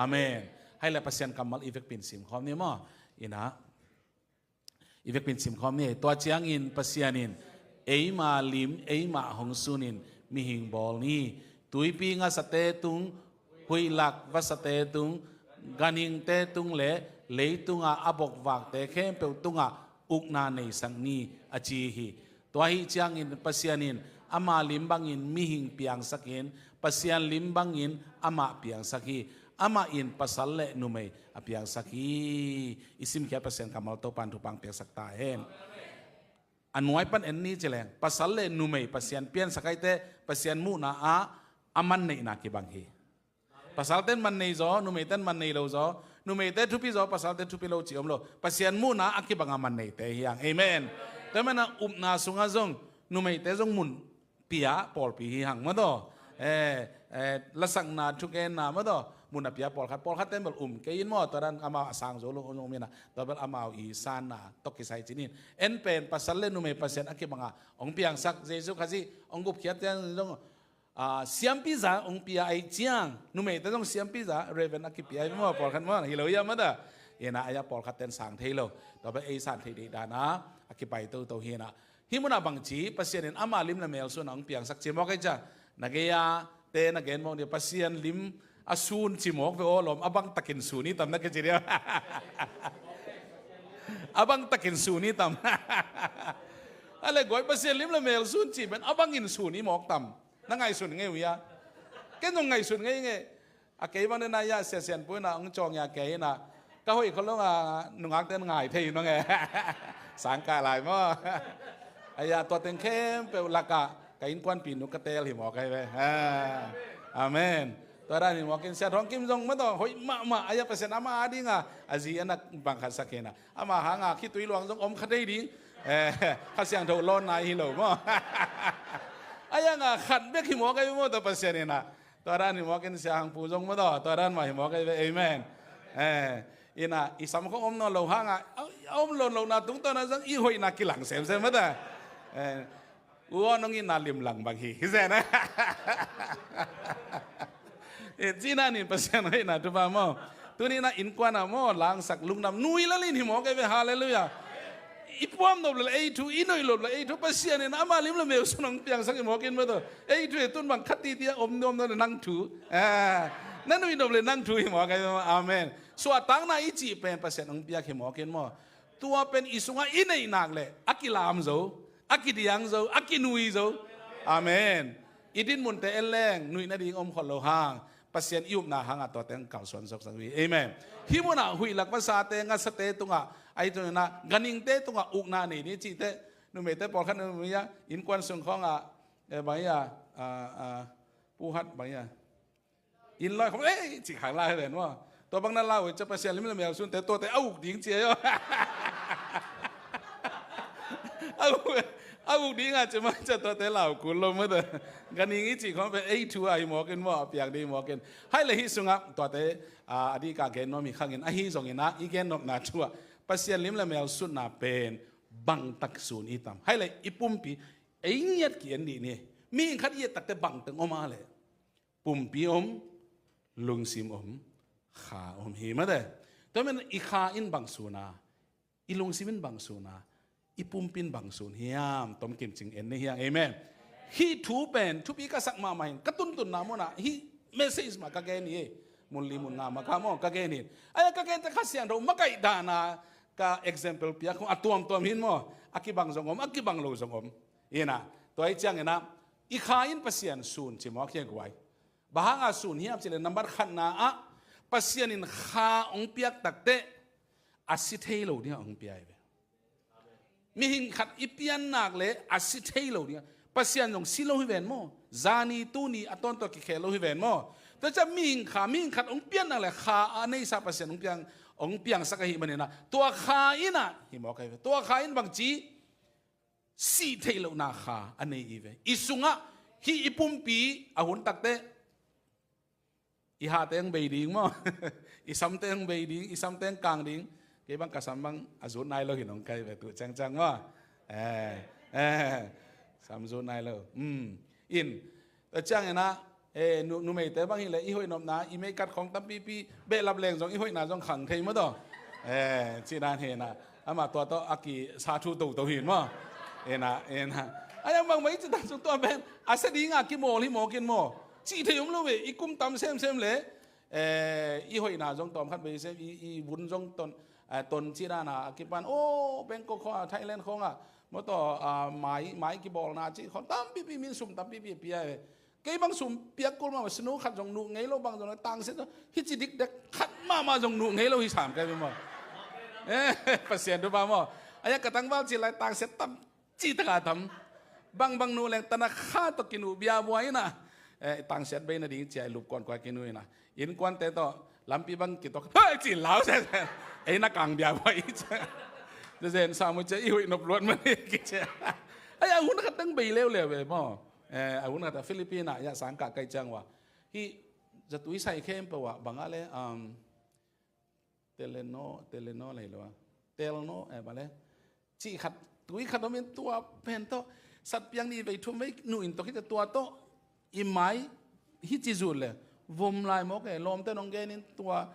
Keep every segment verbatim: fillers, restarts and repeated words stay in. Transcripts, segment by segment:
Amen. Hai le Pasian kammal i vekpi in simkhawm ni maw? Ina, i vekpi in simkhawm ni. Tua ciangin Pasian in eima lim eima hong sunin mihing bawl ni. Tuipi ngasate tung, huihlak vasate tung, ganhingte tung le leitunga a bokvakte khempeuh tungah ukna neisak ni, a ci hi. Tua ahih ciangin Pasian in ama lim bangin mihing piangsakin, Pasian lim bangin amah piangsak hi. Amah in pasal le numei a piangsak hi. I simkhiat Pasian kammal Topan thupha piaksak ta hen. A nuai pan en ni ci leng, pasal le numei Pasian piansak aite Pasian muhna ah a man neihna kibang hi. Pasalten man nei zaw, numeiten man nei lo zaw, numeite thupi zaw, pasalte thupi lo ci om lo. Pasian muhna a kibang a man neite hi hang. Amen. Tua manin upna sungah zong numeite zong mun pia pawlpi hi hang maw taw. Eh, eh, lasakna thugenna maw taw, mun a pia pawlkhat, pawlkhatten bel um kei in maw, tua dan amau a sang zo lo zong mina, tua bel amau i sanna tawh kisai cinin. En pen pasal le numei Pasian a kibanga hong piangsak Jesu Khazih hong gupkhiat ciang zong, ah, siampiza hong pia ahih ciang, numeite zong siampiza, Reverend a kipia hi maw, pawlkhat maw, hi lo hiam maw taw. Ina, a ya pawlkhatten sang thei lo, tua bel ei san thei deih dana a kipai toto hi na. Hih munah bangci, Pasian in ama lim le mel sun a hong piangsak ci mawk ei cia. Na gei-a te na gen mawk ni, Pasian lim a sun ci mawk ve aw lawm, a bang takin sun i tam na kici dia. A bang takin sun i tam. A le guai Pasian lim le mel sun ci pen a bangin sun i mawk tam. Na ngaihsun ngei uh ia. Ken zong ngaihsun ngei ngei. A kei bang den a ia siasian pu ina hong cawng ia kei ina. Ka hoih khol lo nga nungak ten ngai thei ina nge. Sang ka lai maw. A ia tua teng khempeuh laka ka innkuanpi nu ka tel hi maw kai ve. Ha. Amen. Tua dan hi maw kin sia thong kim zong maw taw hoih mahmah a ia Pasian ama a dinga a zi a nak bang khat sak hi na. Ama hanga khitui luang zong om kha thei ding. Eh, Kha Siangtho lawn nai hi lo maw. A ia nga khat bek hi maw kai maw taw Pasian ina. Tua dan hi mawkin sia hang pu zong maw taw, tua dan mah hi mawk ei ve, amen. Eh, ina, i sam khong om nawn lo hanga, a, a om lawn lohna tungtawna zong i hoihna kilang semsem maw taw. Eh, u aw nong itna limlang bang hi, hi zen. Eh, cina nin Pasian hoihna thupha maw. Tuni na innkuan ah maw, langsak lungdam nui lalin hi mawk ei ve, halleluiah. I puam nop le ei thu, i noih nop le ei thu, Pasian in ama lim le mel sun hong piangsak hi mawkin maw taw. Ei thu e tun bang khat titi a om nuam nop le nang thu. Ah, na nuih nop le nang thu hi mawk ei maw, amen. Suahtakna i cih pen Pasian hong piak hi mawkin maw. Tua pen i sungah i neih nak le a kilam zo, a kidiang zo, a kinui zo. Amen. I dinmunte en leng nuih nading om khol lo hang. Pasian i upna hanga tua teng kalsuan soksak hi. Amen. Hih munah huih lak vasate, ngasate tungah, ahi tungah, ganhingte tungah ukna nei ni cihte, numeite pawlkhat numei a, innkuan sung khawngah, eh, bang ia, ah, ah, puhat bang ia. Inn lai khawng, eh, cih khang lai ven maw. Tua bang na lau, cia Pasian lim le mel sunte, tuate a uk ding cia aw. A uk, a uk ding a cia ma cia tuate lau kul lo maw taw. Ganhing i cih khawng pen ei thu a hi mawkin maw, a piang ding hi mawkin. Hai le hih sungah tuate, a, a dih ka gen nuam hi khangin, ahi zongin a, i gen nopna thu ah, Pasian lim le mel sunna pen bangtak sun i tam. Hai le i pumpi, ei ngiat ki en dih ni. Mihing khat i et takte bangteng om a le. Pumpi om, lungsim om, kha om hi maw taw. Tua manin i kha in bang sun a, i lungsim in bang sun a, i pumpi in bang sun hiam, tom kimcing en ni hiang, amen. Hih thu pen, thupi ka sak mahmah in, ka tuntunna munah, hih message mah ka gen hi, mun li mun nga mah ka maw, ka gen hi. Aia ka gen te Kha Siangtho, makaih dana, ka example piak khong, a tuamtuam hin maw, a kibang zong om, a kibang lo zong om. Ina, tua hi ciangina, i kha in Pasian sun ci mawk hi a guai. Bang hanga sun hiam cih leh nambat khatna ah Pasian in kha hong piak takteh a si thei lo dingah hong pia hi ve. Mihing khat i piannak le a si thei lo dingah Pasian zong si lo hi ven maw? Zani tuni a tawntung kikhel lo hi ven maw? Tua ciah mihing kha, mihing khat hong piannak le kha a neisa Pasian hong piang, hong piangsak ahih maninah tua kha innah hi mawk ahi ve. Tua kha in bangci sih theih lohna kha a nei hi ve. I sungah hih i pumpi a hun takteh i hate hong bei ding maw? I samte hong bei ding, i samte hong kang ding. Kei bang ka sam bang a zut nai lo hi nong kai ve tu ciangciang maw? Eh, eh, sam zut nai lo. Hmm. In, tua cianginah Eh, nu, numeite bang hileh i hoih nopna, i meikat khawng tampipi behlap leng zong i hoihna zong khang thei maw taw. Eh, cih dan hi na. Amah tua tawh a kisa thu toto hin maw. Ena, ena. A yang bangmah i cih dan sung tua pen a sia dinga kimawl hi mawk in maw. Cih thei om lo ve, i kum tam semsem le. Eh, i hoihna zong tawm khat vei sem, i, i vun zong ton, eh, ton cih dan a kipan. Oh, Bangkok khawng a, Thailand khawng a. Maw taw, ah, mai, mai kibawlna cih khawng tampipi min sum tampipi pia ve. Kei bang sum piak kul mah, sinu khat zong nuh ngei lo bang zong, tangsiat zong, hici dikdek khat mahmah zong nuh ngei lo hi sam kei bang maw. Eh, Pasian thupha maw. Aya ka tangval ci lai tangsiat tam, ci taka tam. Bang bang nuh leng tana kha tawh kinuh bia buai na. Eh, tangsiat bei na ding cia i lup kuan kuai kinuh ina. Innkuante tawh, lampi bang kitok. Hei, ci lau se. Ei na kang bia buai cia. Zen samu cia i huih nop luat mani kicia. Aya hun khat tang bei leuleu ve maw. Eh, a hun khat a Philippine ah, ya sang kah kai ciang ua. Hi, zatui sai khempeuh ah, bang a le, um, Teleno, Teleno lei lo a. Telno, eh, bang le. Cih khat, tui khat om in tua pen tawh. Sat piang ni vei thum vei nu in tawh khit tua tawh. I mai, hi ci zut le. Vom lai mawk e, lawmte nong gen in tua,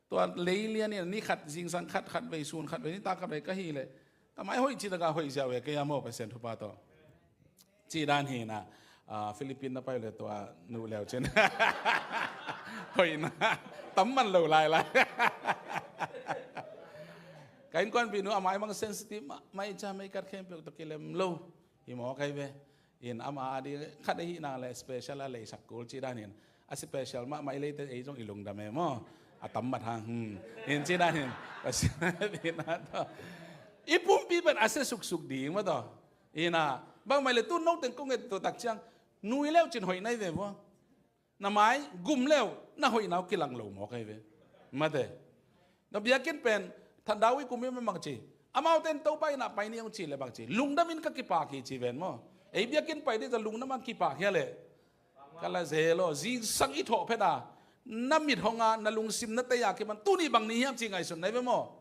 tua lei lian in, ni khat, zingsang khat, khat vei sun, khat vei ni ta khat vei ka hi le. Ka mai hoih ci taka hoih ziau e, kei a maw Pasian thupha tawh. Cih dan hi na, ah, Philippine na pai le tua nuh leu cin. Hoih na, tam man lo lai lai. Ka innkuanpih nu a mai bang sensitive mah, mai ca mei kat khempeuh tawh kilem lo. Hi maw kai ve. In ama a di khat a hi na le special a leisak kul cih dan hin. A special mah mai leite ei zong i lungdam e maw. A tam mat hang, hmm. In cih dan hin. Pasian in a tawh. I pumpi pen a sia suksuk ding maw tawh. Ina, bang mai le tu no teng kong et to tak ciang, nui leu cin hoih nai ve vua. Na mai, gum leu, na hoih nau kilang lo maw kai ve. Mate. Na biakinn pen, thandau i kum i bang ci. Amau ten Topa ina pai ni ong ci le bang ci. Lungdam in ka kipak hi ci ven maw. Ei biakinn pai di ta lungdam ang kipak hia le. Ka la ze lo, zingsang i thawh phet a. Na mit hong a, na lungsim na tei a kiman, tuni bang ni hiam ci ngaihsun nai ve maw.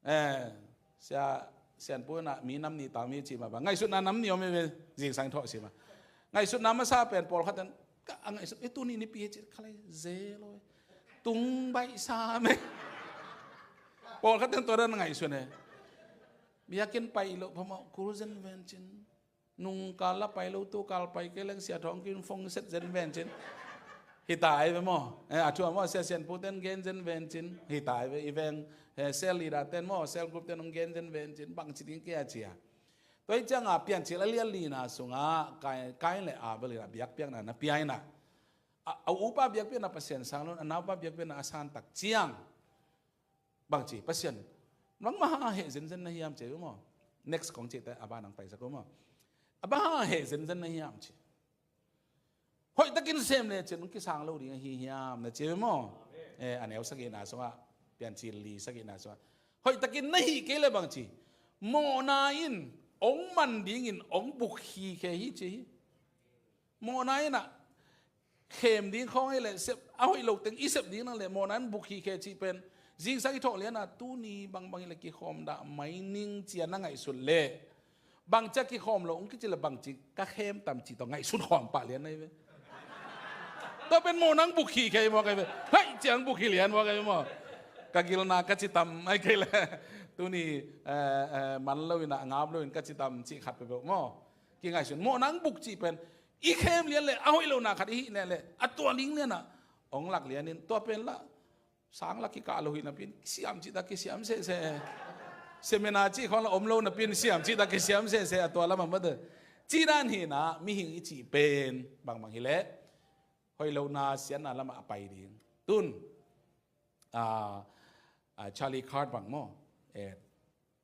Eh, sia, sianpu na mi nam ni ta mi ci ma ba. Ngaihsutna nam ni om e ve, zingsang thawh si ma. Ngaihsutna masa pen pawlkhat ten, ka a ngaihsut, eh, tuni ni pi ci, khalai ze lo e. Tung baih sa me. Pawlkhat ten tua dan ngaihsun e. Biakinn pai lo, phamau, kul zen ven cin. Nung kal la pai lo tu kal pai kei leng sia thawng kin fong set zen ven cin. Hi ta ai ve maw. Eh, a thu a maw sia sianpu ten gen zen ven cin. Hi ta ai ve i veng, eh, cell leader ten maw, cell group ten hong gen zen ven cin. Bang ci ding kei a cia. Tua hi ciang a Piancil a lian lina sung a Kain, Kain le Abel in a biakpiakna na pia in a. A, a upa biakpiakna Pasian sang lo in, a naupa biakpiakna a san tak ciang. Bang ci, Pasian, nangmah hang a heh zenzen na hiam ci maw. Next kong ci te, a ba nang paisak uh maw. A ba hang a heh zenzen na hiam ci. Hoih takin sem le ci, nung kisang lo ding ahi hiam na ci maw. Eh, a neu sagihna sungah, Piancil li sagihna sungah. Hoih takin na hih kei le bang ci. Mawhna in, ong man dingin, ong buk hi khe hi ci hi. Mawhna in a khem ding khawng hi leh sep, a hoih lo teng i sep ding nang leh mawhna in buk hi khe cih pen. Zingsang i thawh lian a tuni bangbang hi leh kikhawm dah mai ning cia na ngaihsut leh. Bang cia kikhawm lo, ong kici leh bang ci ka khem tam ci tawh ngaihsut khawm pah lian na hi ve. Tua pen mawhna in buk hi khe hi maw kai ve. Hai ciang buk hi lian maw kai ve maw. Ka gilna ka ci tam ai kei leh. Tuni, eh, eh, man lo in a ngap lo in ka ci tam ci khat peuhpeuh maw. Kingaihsun, mawhna in buk cih pen, i khem lian le, a hoih lohna khat i hih ne le, a tua ling lian a, ong lak lian in, tua pen la, sang la kikah lo hi napi in, siam cih ta kisiam sese. Seminar cih khawng la om lo napi in, siam cih ta kisiam sese, a tua lam a mate. Cih dan hi na, mihing i cih pen, bangbang hi le, hoih lohna, siatna lam a pai ding. Tun, ah, ah, Charlie Kirk bang maw, eh,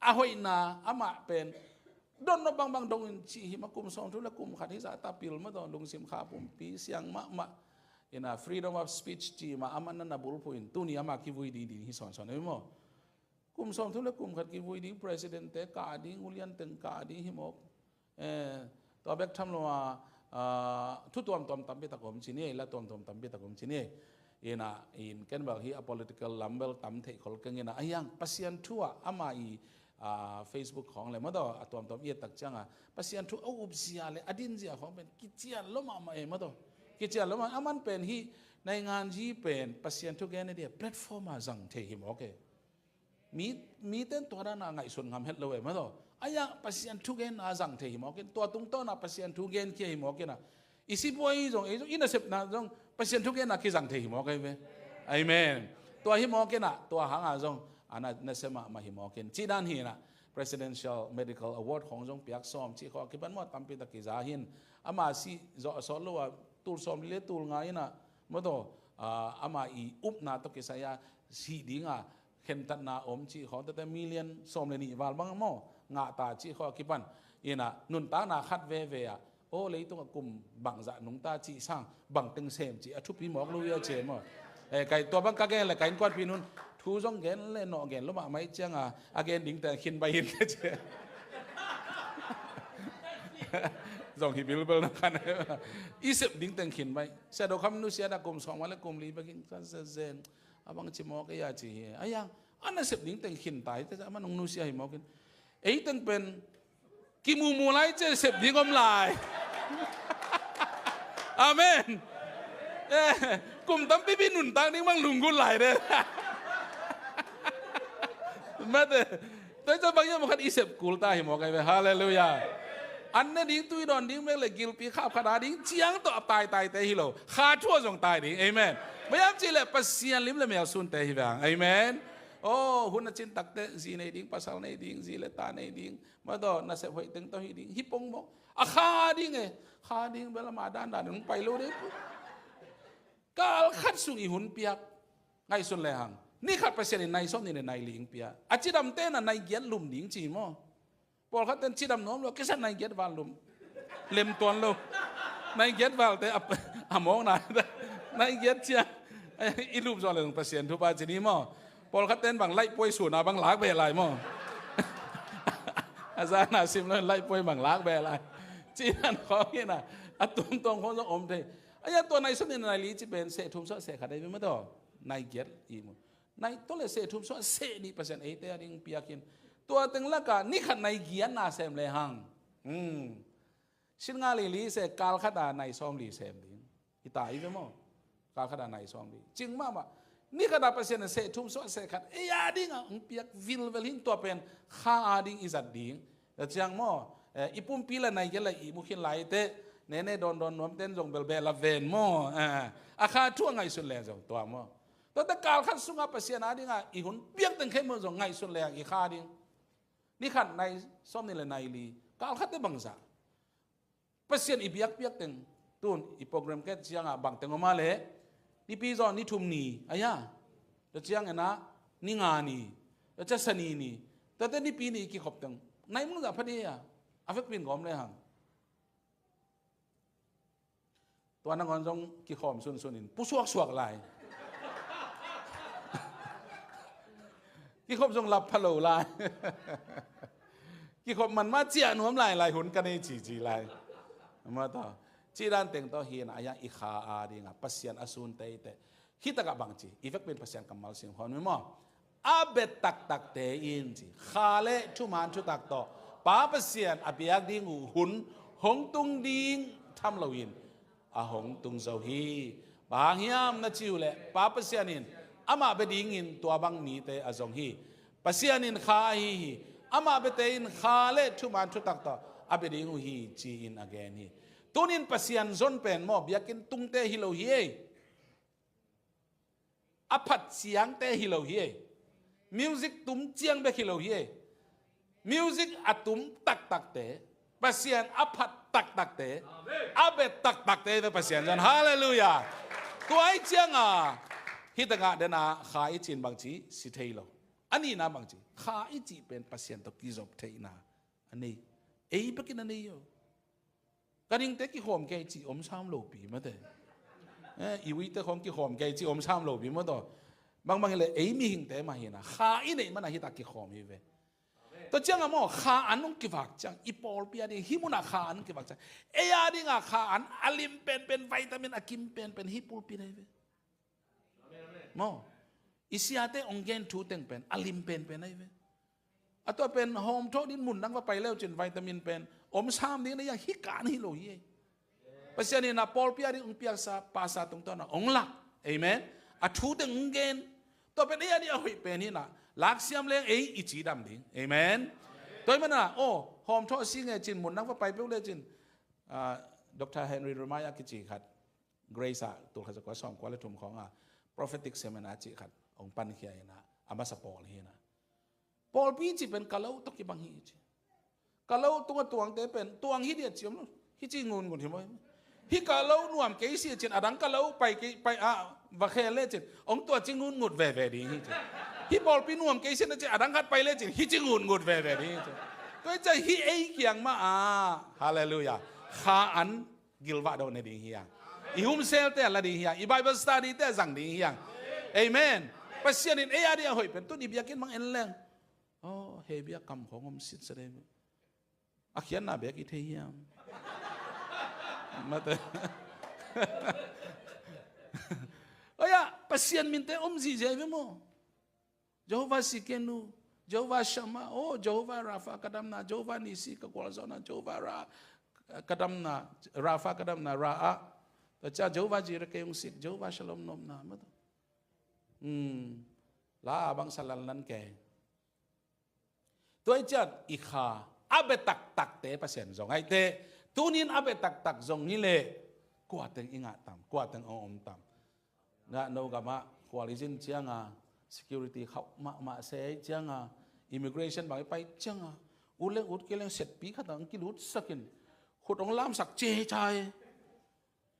a hoihna amah pen dotnop bangbang dongin cih hi mah kum sawmthum le kum khat hi zah ta pil mah tawh lungsim kha pumpi siang mahmah. Ina freedom of speech cih mah amah na na bulphuh in tuni amah kivui ding ding hi sawnsawn hi maw. Kum sawmthum le kum khat kivui ding president te kah ding ulian teng kah ding hi mawk. Eh, tua bek tham lo a, ah, thu tuamtuam tampi tak om ci ni, la tuamtuam tampi tak om ci ni. Ina, in ken bel hi a political lam bel tam theih khol keng ina, a hiang Pasian thu a ama i, ah, Facebook khawng le madaw, a tuamtuam i et tak ciang a, Pasian thu a up zia le, a din zia khawng pen, kician lo mahmah e madaw. Hi cian lo mah, aman pen hih naingan zi pen Pasian thugen a dia platform a zang thei hi mawk e. Mi, miten tua dana ngaihsun ngam het lo e, maw taw. A iang Pasian thugen a zang thei hi mawk in, tua tungtawna Pasian thugen kia hi mawk in a. I sipuai zong, ei zong, i nasepna zong Pasian thugen a kizang thei hi mawk e ve. Amen. Tua hi mawk in a, tua hanga zong a na, nasep mahmah hi mawk in. Ci dan hi na, Presidential Medical Award khong zong piak sawm, ci khaw a kipan maw tampi tak kiza hin. Ama si zawh a sawt lo a, tul sawm li le tul nga in a, maw taw, ah, ama i upna tawh kisai a, si ding a, khentatna om cih khawng tete million sawm le nih val bang maw, ngah ta cih khawng a kipan. Ina, nuntakna khat veve ah, aw, leitungah kum bangzah nungta cih sang, bangteng sem cih, a thupi mawk lo ia ce maw. Eh, kai tua bang ka gen le, ka innkuanpih nun, thu zong gen le, nawh gen lo mahmah ciang a, a gen ding teng khin bai hin ka ce. Zong hi bilbel na khan. I sep ding teng khin bai. Sia do kham nusia da kum sawm le kum li bakin ka zen. A bang ci mawk e ia ci hi. A iang, a nasep ding teng khin tai, te a man hong nusia hi mawk in. Ei teng pen, kimumu lai ce sep ding om lai. Amen. Eh, kum tampipi nuntak ding bang lunggulh lai de. Mate, tua ciang bang ia mawk khat i sep kul ta hi mawk ai ve. Halleluiah. An ne ding tui dawn ding mek le gilpi khap khat a ding ciang tawh a taitaite hi lo. Kha thu a zong tai ding. Amen. Mayam cih le Pasian lim le mel sunte hi vang. Amen. Aw, hun a cin takte zi nei ding, pasal nei ding, zi le ta nei ding. Maw taw, nasep hoih teng tawh hi ding. Hi pong maw. A kha ding e. Kha ding bel ama dandan hong pai lo ding. Kal khat sung i hun piak. Ngaihsun le hang. Ni khat Pasian in nai sawm ni le nai li hong pia. A cidamte na nai giat lum ding ci maw. Pawlkhat ten cidam nuam lo, kisa nai giat val lum. Lem tuan lo. Nai giat val te a, a mawkna. Nai giat cia. I lup zaw le zong Pasian thupha ci ni maw. Pawlkhat ten bang laih puai suna bang lak beh lai maw. A zana sim lo laih puai bang lak beh lai. Ci nan khawng hi na. A tumtuam khawng zong om thei. A ia tua nai sawm ni nai li ci pen seh thum sawh seh khat ai maw taw. Nai giat i mu. Nai tawh le seh thum sawh seh nih Pasian eite a ding piak in. Tua teng laka ni khat nai giat na sem le hang. Hmm. Sin nga li li seh kal khat a nai sawm li sem ding. I ta i ve maw. Kal khat a nai sawm li. Cing mahmah. Ni khat a Pasian a seh thum sawh seh khat. Ei a ding a hong piak vilvel hing tua pen. Kha a ding i zat ding. Tua ciang maw, eh, i pumpi la nai giat la i mu khin lai te, nene dawn dawn nuam ten zong belbeh la ven maw, eh, a kha thu a ngaihsun le zong tua maw. Tuate kal khat sunga Pasian a dinga i hun piak teng khei maw zong ngaihsun le i kha ding. Ni khat nai sawm ni le nai li, kal khat te bangzah. Pasian i biakpiak teng tun i program ket cianga bang teng om a le, nipi zaw ni thum ni a ia, tua ciang ena ni nga ni, tua cia sa ni ni, tuate nipi ni i kikhop teng nai mangzah pha ni a, a vekpin gawm le hang. Tua nangawn zong kikhawm sunsun in pusuaksuak lai. Kikhop zong lap pha lo lai. Kikhop man ma ciah nuam lai lai hun ka nei cici lai. Maw taw. Ci dan teng tawh hi na a iang i kha a dinga Pasian a sun teiteh. Hi takah bang ci i vekpin Pasian kammal sim khawm mi maw. A bet taktakte in ci kha le thuman thutak tawh Pa Pasian a biak ding uh hun hong tung ding tham loin a hong tung zo hi. Bang hang hiam na ci uh leh Pa Pasian in amah bia dingin tua bang mite a zong hi. Pasian in kha ahi hi. Amah biate in kha le thuman thutak tawh a bia ding uh hi ci-in a gen hi. Tunin Pasian zon pen maw biakinn tungte hi lo hi ei. A phat ciangte hi lo hi ei. Music tum ciang bek hi lo hi ei. Music a tum taktakte, Pasian a phat taktakte, a bet taktakte hi ve Pasian zan. Halleluiah. Tua ahi cianga hi takah dena kha i cin bang ci si thei lo. A nihna bang ci kha i cih pen Pasian tawh kizop theihna a nei. Ei bekin a nei o. Ka dingte kikhawm kei ci om sam lopi mate. Eh, i uite khawng kikhawm kei ci om sam lopi mataw. Bangbang hileh ei mihingte mah hina kha i neih mana hita kikhawm hi ve. Tua cianga maw kha an hong kivak ciang i pawlpi a ding hih muna kha an hong kivak ciang ei a dinga kha an a lim penpen vitamin a kim penpen hih pulpit ahi ve. Maw, i siate hong gen thu teng pen a lim penpen ahi ve. A tua pen hawm thawh din mun dang va pai leu cin vitamin pen om sam ding na iang hi kan hi lo hi ei. Pasian in a pawlpi a ding hong piaksa pastor tungtawn a hong lak. Amen. A thu teng hong gen. Tua pen ei a ding a hoih pen hi na, lak siam leng ei i cidam ding. Amen. Tua hi mana, oh, hawm thawh si nge cin mun nang va pai peuh le cin. Ah, Doctor Henry Remaya kici khat, Grace ah, tul khat za kua sawm kua le thum khawng a prophetic seminar cih khat hong pankhia hi na, a masa pawl hi na. Pawlpi cih pen ka lo tawh kibang hi ci. Ka lo tungah tuangte pen tuang hi diat ci om lo. Hi ci ngun ngun hi maw. Hi ka lo nuam kei si cin, a dang ka lo pai kei, pai a va khel le cin, hong tua ci ngun ngut veve ding hi ci. Hi pawlpi nuam kei si na cin, a dang khat pai le cin, hi ci ngun ngut veve ding hi ci. Tua hi ci hi ei kiang mah a, hallelujah, kha an gilvah dawh ne ding hi hang. I humselte a la ding hi hang. I Bible study te a zang ding hi hang. Amen. Pasian in ei a ding a hoih pen tun i biakinn bang en leng, oh, hei biak kam khawng om sit sa dei. A khiatna bek i thei hiam? Mate. Oya, Pasian minte om zihziah ve maw. Jehovah Tsidkenu, Jehovah Shammah, oh, Jehovah Rapha ka damna, Jehovah Nissi ka gualzawhna, Jehovah Ra, ka damna, Rapha ka damna, Ra ah. Tua ciang Jehovah Jireh kei hong sik, Jehovah Shalom nopna, mate. Hmm. La a bang sa lal nan kei. Tua hi ciat i kha a bia taktakte Pasian zong aite, tunin a bia taktak zong hi leh, kua teng i ngah tam, kua teng a om tam. Ngah no gamah khual i zin cianga, security khauh mahmah se cianga, immigration bang i pai cianga, ut leng ut kei leng setpi khat ang kilut sakin, khut ong lamsak cecai.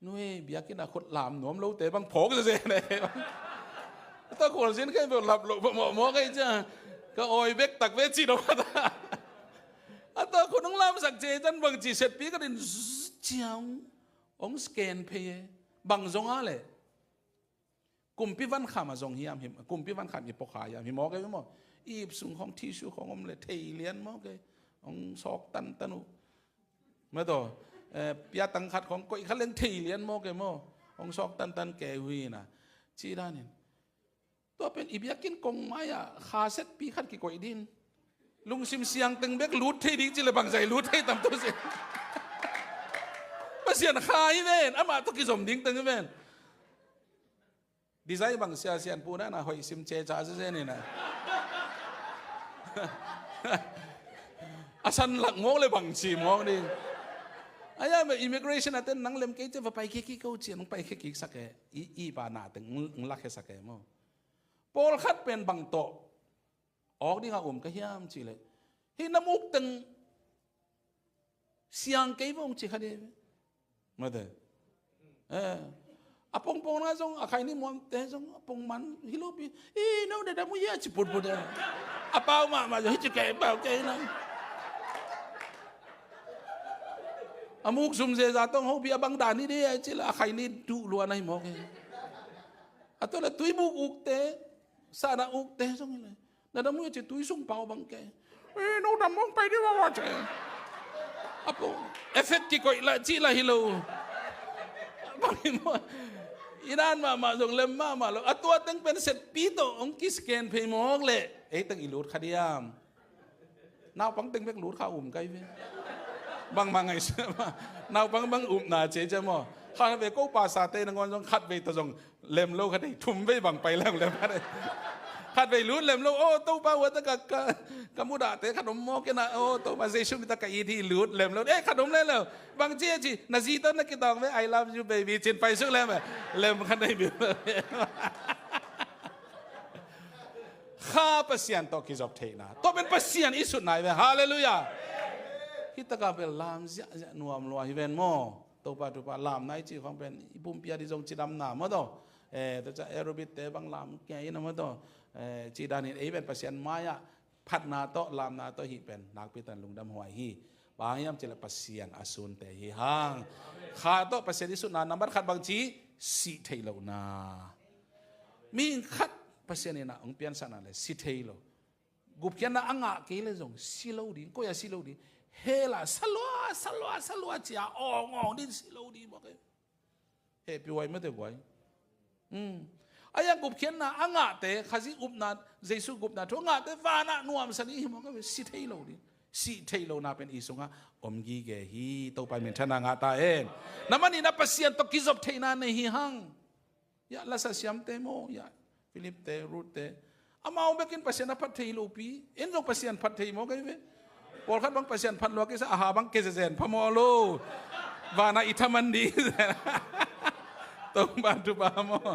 Nui, biakinn a khut lam nuam lote bang phawk zeze ne. A tua khualzin kei beuh lap loh mawhmawh kei cia. Ka awi bek tak ve ci dong a ta. A tua khut hong lamsak cia i tan bang ci setpi ka din zzz ciang. Hong scan phei e. Bang zong a leh. Kumpi vankham a zong hiam him. Kumpi vankham i pawkha hiam him maw kei maw. I ip sung khawng tissue khawng om leh thei lian maw kei. Hong sawk tantan uh. Mate, eh, piatang khat khawng koih kha leng thei lian maw kei maw. Hong sawk tantan kei uh hi na. Ci danin. Tua pen i biakinn kong mai-ah kha setpi khat kikoih din. Lungsim siang teng bek lut thei ding ci le bangzah i lut thei tam tu si. Pasian kha hi ven, amah tawh kizom ding teng hi ven. Design bang sia sian pu na na hoih sim ceca zezen hi na. A san lak mawk le bang ci mawk ding. Aia, immigration a ten nang lem kei cia va pai kik kik ko ci, nang pai kik kik sak e. I, i pa na teng ng, ng lak he sak e maw. Pawlkhat pen bang tawh awk dingah um ka hiam cih leh, hih na muk teng siang kei vong ci kha dih. Mate. Eh. A pongpong na zong, a khaini muamte zong, a pongman hi lo pi. Ih, no dada mu hia ci putput e. A pau mahmah zong, hi ci kei pau kei na. A muk zum zeza tong ho pi a bang dan hi dih a ci la, a khaini duh lua na hi mawk e. A tua le tui buk ukte, sana ukte zong hi le. Na dam uh ci tui sung pau bang kei. Eh, no dam mong pai dih wawa ci. Apo, effect kikoih lah ci lah hi lo. Bang hi maw. I dan mahmah zong lem mahmah lo. A tua teng pen setpi tawh hong kiscan phei mawk leh. Ei teng i lut kha diam. Naupang teng bek lut kha um kai ve. Bangmah ngaihsun mah. Naupang bang upna cia cia maw. Khat ve ko pastor te nangawn zong khat vei tawh zong lem lo kha dei, thum vei bang pai lem lem kha dei. Khat vei lut lem lo, oh, Topa ua ta ka, ka, ka mudahte khat om maw kei na, oh, Topa Jesu mi ta ka it hi lut lem lo. Eh, khat om lem lo. Bang cia ci, na zi tawh na kitawng ve, I love you baby, cin pai suk lem ve. Lem kha dei bi. Kha Pasian tawh kizop theihna. Tua pen Pasian i sutna hi ve. Halleluiah. Hih taka bel lam ziahziah nuam lua hi ven maw. Topa, Topa, lamna i cih khawng pen i pumpi a dih zong cidamna maw taw. Eh, tua ciah aerobic te bang lam kei in a maw taw. Eh, cih danin ei pen Pasian mai-ah phatna tawh, lamna tawh hih pen nakpi takin lungdam huai hi. Bang hang hiam cih leh Pasian a sunte hi hang. Kha tawh Pasian i sutna nambat khat bang ci, sih theih lohna. Mihing khat Pasian in a hong piansakna le si thei lo. Gupkhiatna a ngah kei le zong si lo ding, koi a si lo ding. Hell ah salua, salua, salua cia awng awng din si lo ding maw kei. Hehpih huai mate guai. Hmm. Aia gupkhiatna a ngahte, Khazih upna, Jesu gupna thu a ngahte vanah nuamsa ding hi maw kei, si thei lo ding. Sih theih lohna pen i sungah om gige hi. Topa min thang a ngah ta hen. Na man in a Pasian tawh kizop theihna nei hi hang. Ya, lasa siamte maw, ya, Philip te, Ruth te. Amau bekin Pasian a phat thei lopi. En zong Pasian phat thei maw kai ve. Pawlkhat bang Pasian phat lua kisa, aha bang kezezen phamawh lo. Vana i thaman di. Topa thupha maw.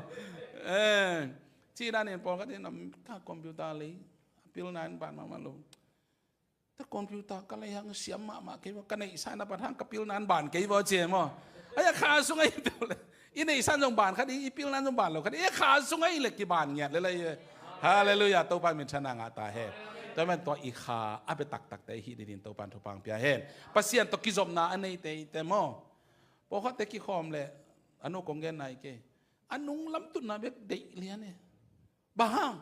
Eh, ci dan in pawlkhat in a ka computer lei. A pilna in ban mahmah lo. Ta computer ka lei hang siam mahmah kei vaw, ka neihsa na pat hang ka pilna in ban kei vaw ci e maw. Ai a kha sung ai tu le. I neihsa zong ban khat i, i pilna zong ban lo khat i, a kha sung ai le kiban ngiat le lai e. Halleluiah, Topa min thang a ngah ta hen. Tua man tua i kha a bia taktakte hi didin Topa thupha pia hen. Pasian tawh kizopna a neite i te maw. Pawlkhatte kikhawm le a nu kong gen nai kei. A nung lam tutna bek deih lian e. Bang hang?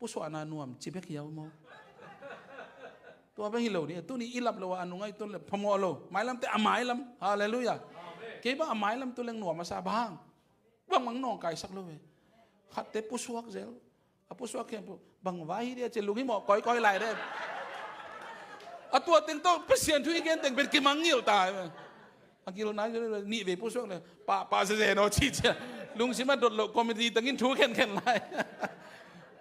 Pusuahna nuam ci bek hiau maw. Tua bang hi lo ni, tuni i lap lo a nung ai tun le phamawh lo. Mailam te a mailam. Halleluiah. Kei bang a mailam tu leng nuam a sa bang hang. Bang bang nawngkaisak lo ve. Khatte pusuak zel. A pusuak khempeuh bang vai hi dia ci lunghimawh kawikawi lai de. A tua teng tawh Pasian thu i gen teng pen kimangngilh ta. A gil nai nih vei pusuak le pahpah sese no ci cia. Lungsim a dot loh comedy tangin thu khenkhen lai.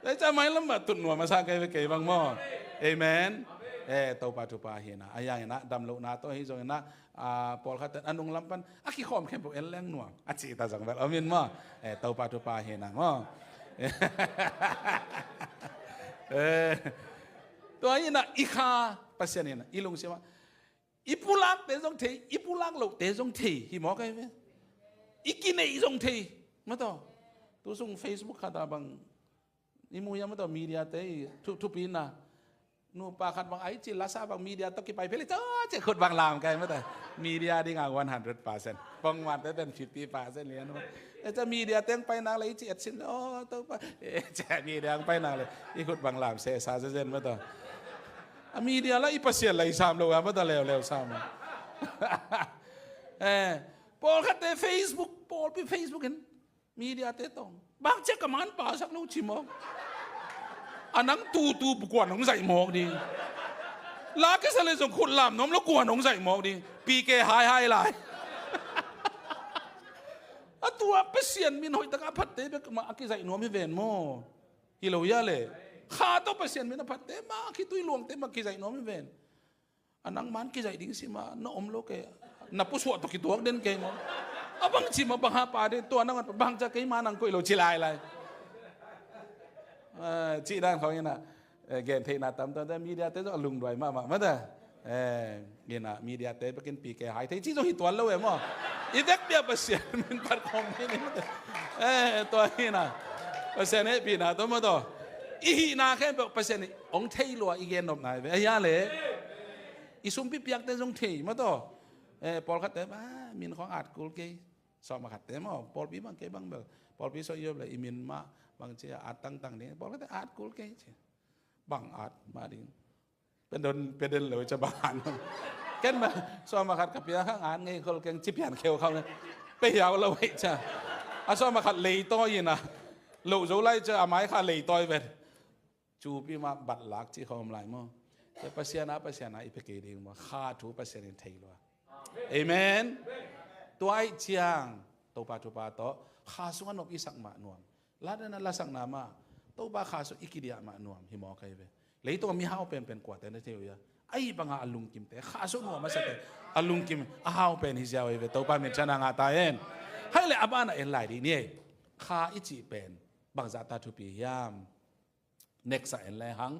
Ai ca mailam a tut nuam a sa kei ve kei bang maw. Amen. Eh, Topa thupha hi na. A yang ina dam lohna tawh hi zong ina, ah, pawlkhat ten a nung lam pan a kikhawm khempeuh en leng nuam a ci ta zong bel om in maw. Eh, Topa thupha hi na maw. Eh, tua ina i kha Pasian ina i lungsim a I pulakte zong thei, i pulak lohte zong thei hi mawk ahi ve. I kineih zong thei. Mataw, tu sung Facebook khat ah bang i mu hiam mataw, mediate i thu, thupina. Nupa khat bang ai ci lasa bang media tawh kipai phel i caw ci khut bang lam kai mataw. Media ding a one hundred percent. Pongmante pen fifty percent lian mataw. E ca media teng pai nak le i ci et sin, oh, Topa. E ca media pai nak le i khut bang lam sesa zezen mataw. A media la i Pasian la i sam lo a mataw leuleu sam. Eh, pawlkhatte Facebook, pawlpi Facebook in media te tawng bang ciak ka man pasak lo ci mawk. A nang tutu kuan hong zaih mawk ding. La kisa le zong khut lam nuam lo kuan hong zaih mawk ding. Pi ke hai hai lai. A tua Pasian min hoih tak a phatte bek mah a kizaih nuam hi ven maw. Hi lo hia le. Kha tawh Pasian min a phatte mah, khitui luangte mah kizaih nuam hi ven. A nang man kizaih ding si mah na om lo kei. Na pusuah tawh kituak den kei maw. A bang ci mah bang ha pa den tua nang bang ca kei mah nang koih lo ci lai lai. Eh, cih dan khawng ina. Eh, gen theihna tamtamte, mediate zong a lungduai mahmah mata. Eh, ina mediate bekin pi ke hai thei cih zong hi tuan lo e maw. I vekpi a Pasian min phat khawm hi ni mata. Eh, tua ina Pasian hehpihna tawh mataw. I hihna khempeuh Pasian hong thei lua i gen nopna hi ve. A hia le i sumpi piakte zong thei mataw. Eh, pawlkhatte ba min khawng at kul kei. Sawm a khatte maw, pawlpi bang kei bang bel. Pawlpi sawh i op le i min mah bang ci a at tangtang ding. Pawlkhatte at kul kei ci. Bang at mah ding. Pedon, pedon lo ca bang at. Ken ma, sawm a khat ka pia khang at ngei khol keng ci pian kheu khau ne. Pe hiau lo hei ca. A sawm a khat leitawi ina. Lo zo lai ca a mai kha leitawi vet. Cupi mah batlak ci khawm lai maw. Te Pasian a, Pasian a i pe kei ding maw. Kha thu Pasian in thei lua. Amen. Tua ai ciang Topa thupha tawh kha sungah nop i sak mah nuam. Ladana lasakna mah Topa kha sung i kidiah mah nuam hi mawk ahi ve. Leitung a mihau penpen kuate na thei uh ia. Ahi banga a lungkimte kha sung nuam a sate a lungkim a hau pen hi ziau ahi ve. Topa min thang a ngah ta hen. Hai le a bana en lai dih ni ei. Kha i cih pen bangzah ta thupi hiam. Next a en le hang.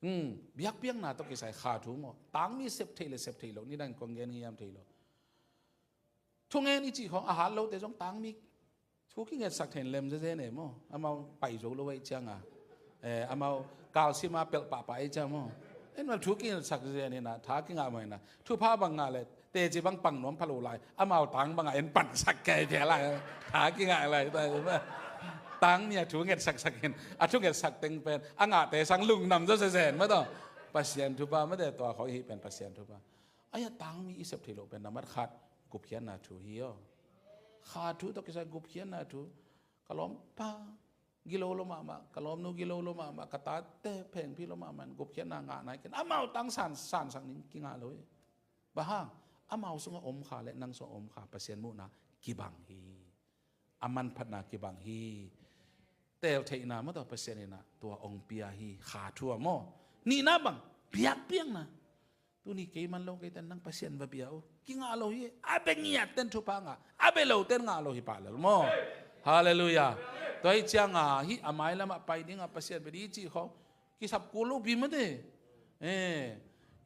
Hmm, biakpiakna tawh kisai kha thu maw. Tangmi sep thei le sep thei lo ni dang kong gen hiam thei lo. Thungen i cih khawng a hat lote zong tangmi thu kingetsak thein lem zeze ne maw. Amau pai zo lo ei cianga. Eh, amau kalsima pelh pahpah ei ciang maw. En mal thu kingetsak zeze ni na tha kingah mai na. Thupha bang ngah le teci bang pang nuam pha lo lai. Amau tang bangah en pansak kei cia lai. Tha kingah lai ta. Tangmi a thu ngetsaksak in a thu ngetsak teng pen a ngahte sang lungnam zaw zezen mataw. Pasian thupha mate tua khawng i hih pen Pasian thupha. Ai a tangmi i sep thei loh pen nambat khat gupkhiatna thu hi aw. Kha thu tawh kisai gupkhiatna thu. Ka lawmpa gilo lo mahmah, ka lawmnu gilo lo mahmah, ka tate phengphi lo mahmah in gupkhiatna ngah nai ken, amau tang san, sansak ning kingah lo hi. Bang hang? Amau sungah om kha le nang sungah om kha Pasian muhna kibang hi. A manphatna kibang hi. Teltheihna maw, tawh Pasian in ah tua hong pia hi. Kha thu ah maw. Nihna bang, biakpiakna. Tuni kei man lo kei ten nang Pasian va bia uh, kingah lo hi. A bia ngiat ten thupha ngah, a bia lo ten ngah lo hi pah lel maw. Halleluiah. Tua hi ciangah hih a mailamah pai dingah Pasian bia ding cih khawng kisap kul lo pi mate. Eh,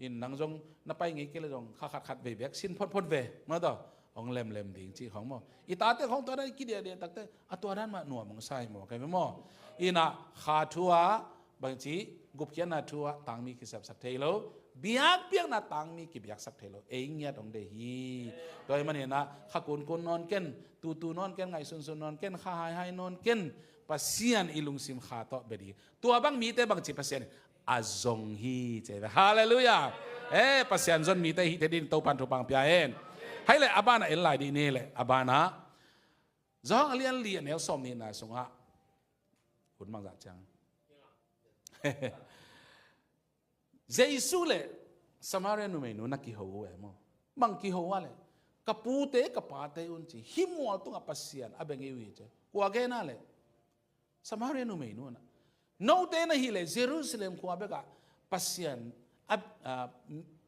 in nang zong na pai ngei kei le zong kha khat khat vei bek sin photphot ve maw, tawh hong lemlem ding cih khawng maw. I tate khawng tua dan i kidiahdiah takte a tua dan mah nuam hong sa hi maw, kai ve maw. In ah kha thu ah bangci, gupkhiatna thu ah tangmi kisapsak thei lo, biakpiakna tangmi kibiaksak thei lo, ei ngiat hong deih hi. Tua hi manin ah kha kunkun nawn ken, tutu nawn ken, ngaihsunsun nawn ken, kha haihai nawn ken, Pasian i lungsim kha tawh bia ding. Tua bang mite bangci Pasian a zong hi ci ve. Halleluiah. Eh, Pasian zon mite hi thei ding Topan thupha pia hen. Hai le a banah en lai dih ni le, a banah Johan a lian li a neu sawm nihna sungah hun mang zah ciang Jesu le Samaria numeinu na kiho uh e maw. Bang kiho ah le, ka pute ka pate un ci, hih mual tungah Pasian a bia ngei uh hi ci. Kua gen ah le, Samaria numeinu in ah, note na hih le Jerusalem khua bekah Pasian a, a,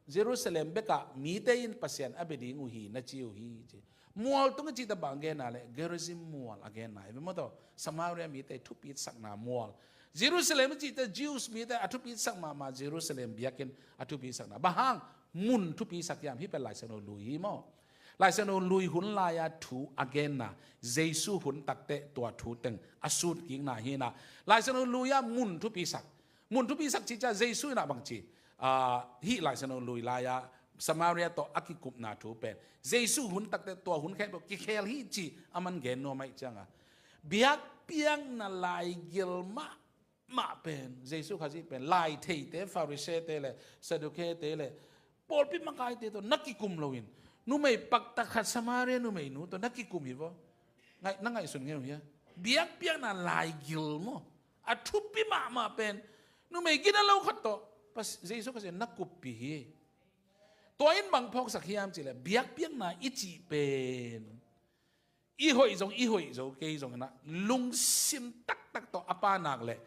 Jerusalem bekah mite in Pasian a bia ding uh hi na ci uh hi ci. Mual tung i cihte bang a genna le, Gerizim mual a genna hi ve maw, tawh Samaria mite thupi sakna mual. Jerusalem i cihte Jews mite a thupi sak mahmah Jerusalem biakinn a thupi sakna. Bang hang mun thupi sak hiam? Hih pen Lai Siangtho lui hi maw. Lai Siangtho lui hun lai-a thu a genna, Jesu hun takteh tua thu teng a sutkikna hi in ah, Lai Siangtho lui-a mun thupi sak. Mun thupi sak cih ciang Jesu in ah bangci, ah, hih Lai Siangtho lui lai-a Samaria tawh a kikupna thu pen Jesu hun takteh tua hun khempeuh kikhel hi cih a man gen nuam ahih ciangah, biakpiakna laigil mah mah pen, Jesu Khazih pen laitheite, Farisee-te le Sadducee-te le pawlpi makaite tawh na kikum loin, numei pakta khat Samaria numeinu tawh na kikum hi vaw. Ngaih, na ngaihsun ngei uh hia? Biakpiakna laigil maw, a thupi mahmah pen numei gina lo khat tawh Pas-, Jesu Khazih na kuppih hi. Tua in bang phawksak hiam cihleh, biakpiakna i cih pen i hoih zong, i hoih zo kei zong in ah, lungsim taktak tawh a pa nak leh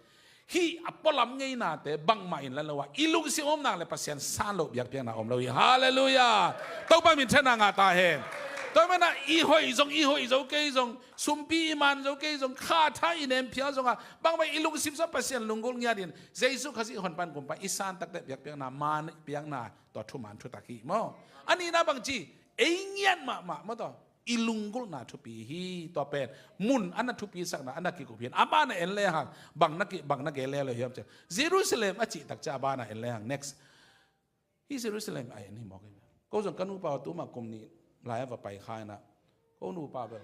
hih a pualam ngeinate bangmah in la lo ah, i lungsim om nak leh Pasian san loh biakpiakna om lo hi. Halleluiah. Topa minthanna ngah ta hen. Tua manin ah i hoih zong, i hoih zo kei zong, sumpi i man zo kei zong, kha tha i nem phial zongah, bangmah i lungsim sungah Pasian lunggulh ngiatin Jesu Khazih honpa in kumpa i san takteh biakpiakna, man piakna, tua thuman thutak hi maw. A nihna bangci, ei ngiat mahmah maw, tawh i lunggulhna thupi hi. Tua pen mun a na thupi sakna a na kikup hi in, a banah en lehang bang na ki, bang na gen le lo hiam cihleh, Jerusalem a cih tak ciang a banah en lehang, next. Hih Jerusalem a en hi mawk hi. Ko zong ka nupa uh tuma kum nih lai-a va pai kha in ah, ko nupa bel,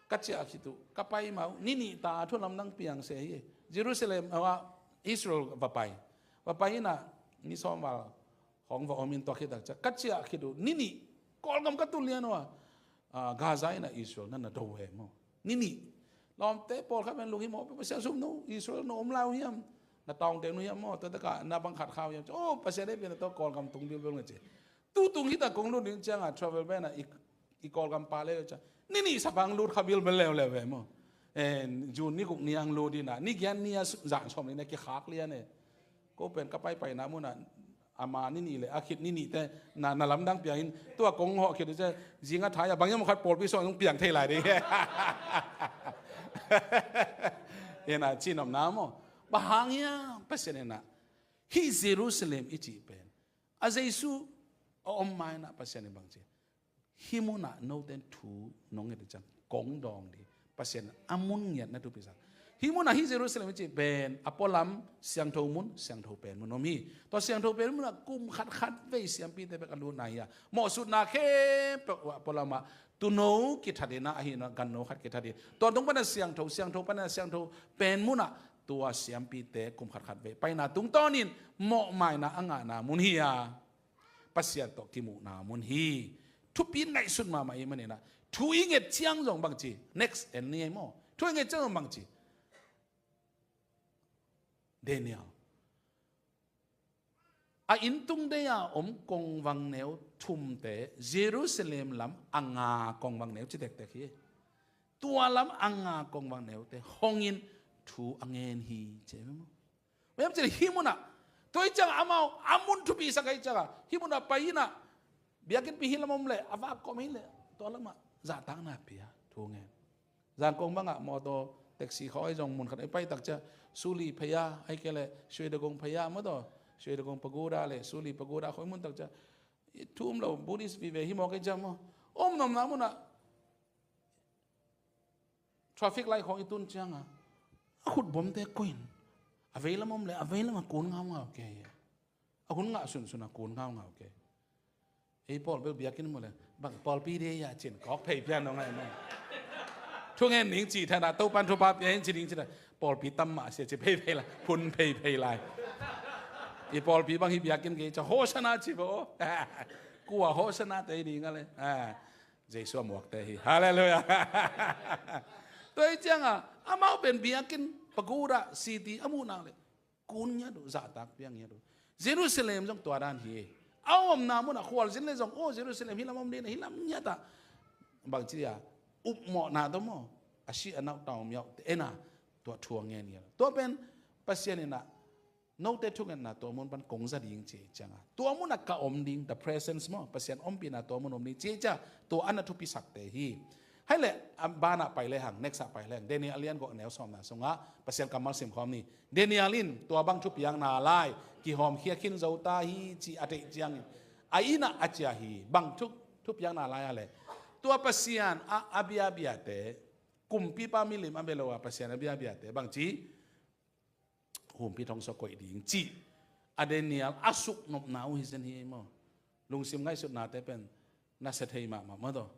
ka ciah khit uh ka pai mah uh, ni nih ta a thu lamdang piang se hi. Jerusalem, ah, Israel va pai, va pai in ah ni sawm val khawng va om in, tua khit tak ciang ka ciah khit uh ni nih Kawlgam ka tun lian uh a, ah, Gaza in ah Israel na na do uh e maw. Ni nih. Lawmte pawlkhat pen lunghimawh, Pasian sum no, Israel na om lai uh hiam? Na tawngte uh hiam maw? Tua takah na bang khat kha uh hiam? Oh, Pasian hehpihna tawh Kawlgam tung bilbel nge ci. Tu tung hi ta, kong lut ding ciangah travel ban ah i, i Kawlgam pa le ciang, ni nih sap hang lut kha bilbel leuleu ve maw. Eh, June ni guk ni hang lut in ah, ni giat ni a zan sawm ni na kikhak lian e. Ko pen ka paipaina munah ama ni nih le a khit ni nihte na, na lamdang piangin, tua kong hawh khit uh ciang, zing a thai a bang hiam khat pawlpi sung hong piang thei lai ding hi. Hi in ah, cihnopna maw. Bang hang hiam, Pasian in ah hih Jerusalem i cih pen, a Jesu a om ma in ah Pasian in bangci, hih munah note in thu nong nget uh ciang kong dawng ding, Pasian a mun ngiat na thupisak. Hih munah hih Jerusalem i cih pen a pualam siangtho mun, siangtho pen mun om hi. Tua siangtho pen munah kum khat khat vei siampite bek a lutna hi a, mawhsutna khempeuh a pualamah tuuno kithat in ah, ahi in ah ganno khat kithat hi. Tua tung panin siangtho, siangtho panin siangtho pen munah tua siampite kum khat khat vei paina tungtawnin mawhmaina a ngahna mun hi a, Pasian tawh kimuhna mun hi. Thupi in ngaihsut mahmah i hih manin ah, thu i nget ciang zong bangci, next en ni ei maw. Thu i nget ciang zong bangci, Daniel. A inntung dei-a om kongvangneu thumte, Jerusalem lam a nga kongvangneu ci tektek hi. Tua lam a nga kongvangneute hongin thu a ngen hi, ci hi maw. Maiam ci hih munah, tua hi ciangah amau a mun thupi sak ahi ciangah hih munah pai inah, biakinnpi hih lam om leh a vak kawm hi leh tua lamah zahtakna pia, thu ngen. Zangkong bangah mawtaw taxi khawng ahi zong mun khat i pai tak ciah suli phaya, ahi kei leh Shwedagon phaya mawtaw, Shwedagon pagoda le suli pagoda khawng i mun tak ciah, i thu um lo Buddhist vive hi mawk ahi ciah maw, om nopna munah traffic light khawng i tun ciangah a khutbawmte koih in a veilam om le a veilamah kun ngaungau kei. A hun ngah sunsun a kun ngaungau kei. Ei pawl bel biakinn mu le bang pawlpi dei a cin kawk phei pian dong ai maw. Thu ngen ning ci thana Topan thupha pia in ci ning ci thana pawlpi tam mah sia ci phei phei lai, phun phei phei lai. I pawlpi bang hi biakinn kei ca Hosanna ci bo. Kua Hosanna te ding a le. Jesu a muakte hi. Halleluiah. Tua hi ciangah amau pen biakinn pagoda city a muh nak le kun ngiat uh, zahtak piang ngiat uh. Jerusalem zong tua dan hi. A omna munah khualzin le zong, oh, Jerusalem hih lam om ding, hih lam ngiatah bangci a upmawhna tawh maw, a si a nau taum yauh te ena tua thu a ngen ngiat uh. Tua pen Pasian inah note thungetna tua mun pan kong za ding ci ciangah tua munah ka om ding, the presence maw, Pasian ompihna tua mun om ding ci ciah tua a na thupisakte hi. Hai le a banah pai le hang, next ah pai le hang, Daniel a lian gawh neu sawmna sungah Pasian kammal simkhawm ni. Daniel in tua bang thupiakna lai kihawmkhia khin zo ta hi ci a theih ciangin a innah a ciah hi. Bang thu, thupiakna lai a le tua Pasian a, a biabiate, kumpipa milim a bia lo a Pasian a biabiate bangci humpi thong sua koih ding cih a Daniel a suknopna uh hi zen hi ei maw. Lungsim ngaihsutnate pen nasia thei mahmah maw taw.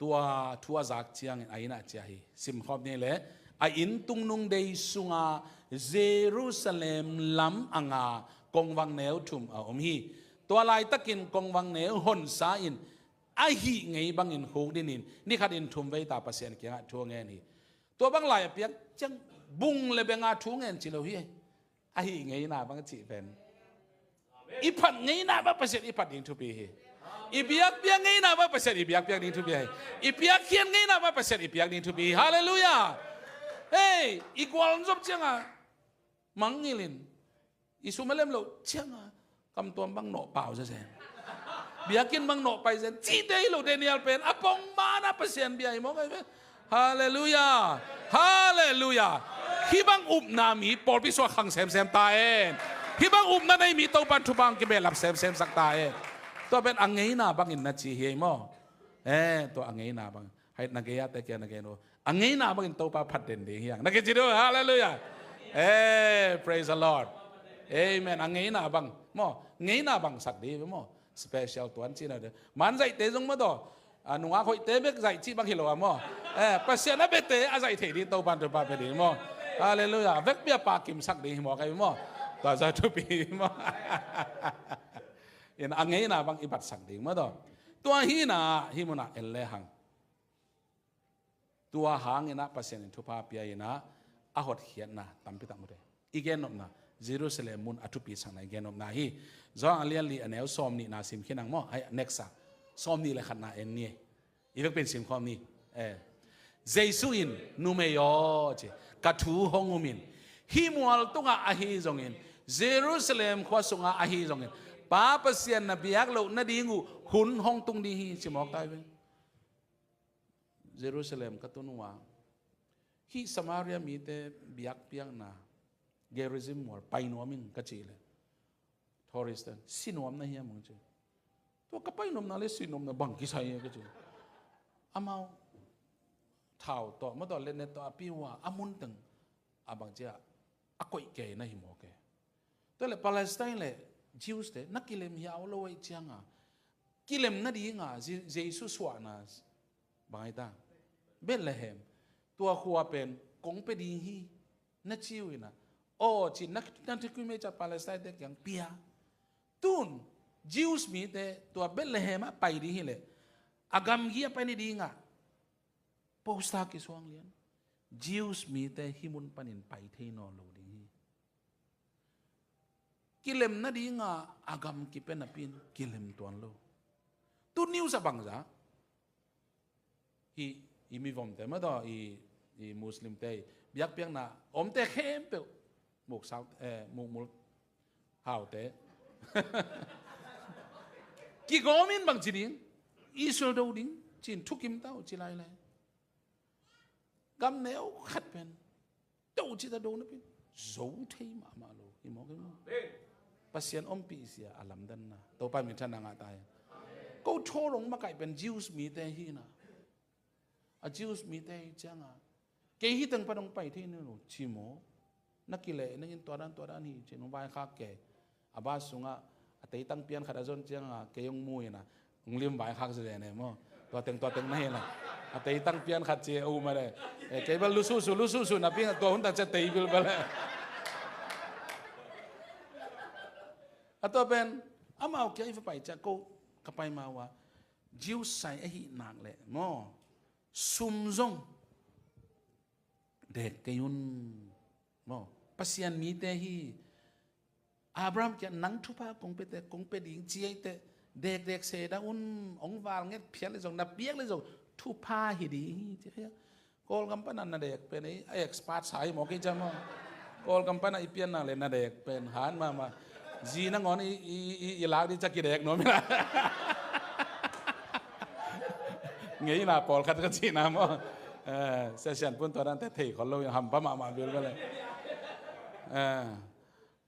Tua thu a zak ciangin a innah ciah hi. Simkhawm ni le a inn tungnung dei sunga Jerusalem lam a nga kongvang neu thum a om hi. Tua laitakin kongvang neu honsa in a hih ngei bangin khukdinin ni khatin thum veita Pasian kiangah thu a ngen hi. Tua bang lai a piak ciang bung le benga thu ngen ci lo hi. A hih ngeina bang cih pen i phat ngeina bang Pasian i phat ding thupi hi. I biakpiak ngeina bang Pasian i biakpiak ding thupi hi. I piakkhiat ngeina bang Pasian i piak ding thupi hi. Halleluiah. Hei, i gual zop cianga mangngilin i sum a lem loh cianga kamtuam bang nawh pau zezen. Biakinn bang nawh pai zen cihte hi lo. Daniel pen a pong mana Pasian bia hi mawk ahi ve. Halleluiah. Halleluiah. Hih bang upna mi pawlpi suak khang semsem ta hen. Hih bang upna nei mi Topan thupha hong kibehlap semsem sak ta hen. Tua pen a ngeina bangin na ci hi ei maw. Eh, tua a ngeina bang. Hai na gei a te kia na gei no. A ngeina bangin Topa phat den ding hiang. Na kici duh, halleluiah. Eh, praise the Lord. Amen. A ngeina bang. Maw, ngeina bang sak ding maw. Special tuan cina de. Man zaihte zong maw taw. A nungak hoihte bek zaih cih bang hi lo a maw. Eh, Pasian a biate a zaih thei ding Topan Topa pia ding maw. Halleluiah. Vekpi a pa kim sak ding hi maw kai maw. Tua za thupi maw. In a ngeina bang i bat sak ding maw taw. Tua hina hi muna en le hang. Tua hangin ah Pasian in thupha pia in ah a hotkhiatna tampi tak mute. I gennopna, Jerusalem mun a thupi sakna i gennopna hi. Johan a lian li a neu sawm nihna sim khin ang maw. Hai, next a. Sawm nih le khatna en ni. I vekpin sim khawm ni. Eh. Jesu in, numei aw ci, ka thu hong um in. Hih mual tungah ahi zongin, Jerusalem khua sungah ahi zongin, Pa Pasian na biak loh nading uh hun hong tung ding hi ci mawk tai ve. Jerusalem ka tun uh a, hih Samaria mite biakpiakna Gerizim mual pai nuam ing ka cih leh, tourist ten si nuam na hiam hong ci. Tua ka pai nuamna le si nuamna bang kisai e ka ci. Amau thau tawh, mawtaw letnet tawh a pi uh a, a mun teng a bang ci a, a koih kei na hi mawk e. Tua leh Palestine le Jews te na kilem hiau lo ahih cianga kilem nadinga Je-, Jesu suahna bang ahi ta? Bethlehem. Tua khua pen kong pia ding hi na ci uh ina. Aw ci na, na thukim ei ca Palestine te kiang pia. Tun Jews mite tua Bethlehem ah pai ding hi leh a gamgi a pai ni dinga poster kisuang lian. Jews mite hih mun panin pai thei nawn lo ding hi. Kilem nadinga a gam kipia napi in kilem tuan lo. Tu news a bangza hi, i mivomte mah tawh i, i Muslimte, biakpiakna omte khempeuh, muk sau, eh, muk mul haute kigawm in bangci ding, Israel do ding ci-in thukim ta uh ci lailai. Gam neu khat pen do cita do napi in zo thei mahmah lo hi mawk hi maw? Pasian ompih sia a lamdanna Topa minthanna ngah ta hi. Ko thawlong makaih pen Jews mite hi na. A Jews mite hi cianga kei hi teng pan hong pai thei ni lo ci maw? Na kileh nengin tua dan tua dan hi ci-in hong vaikhak kei. A bus sungah a teitang pian khat a zon cianga kei hong mu ina hong lim vaikhak zia ne maw? Tua teng tua teng na hi la. A teitang pian khat ci a um a le. Eh, kei bel lususu lususu napi tua hun ta cia tei bil bel. A tua pen amau kia i va pai cia ko ka pai ma ua Jews sai ahi nak leh maw? Sum zong dek kei un maw? Pasian mite hi. Abraham kiang nang thupha kong pete kong pe ding ci eite dekdek seda un, hong valnget phiat le zong na piak le zong thupha hi ding hi ci. Kawlgam pana na dek pen ei a expert sa hi mawk hi ciam maw? Kawlgam pana i pianna le na dek pen han mahmah. Zi nangawn i, i, i, i lak ding cia kidek nuam hi la. Ngeina pawlkhat ka cihna maw? Eh, sia sian pun tua dante thei khol lo hampha mahmah bil bale. Eh,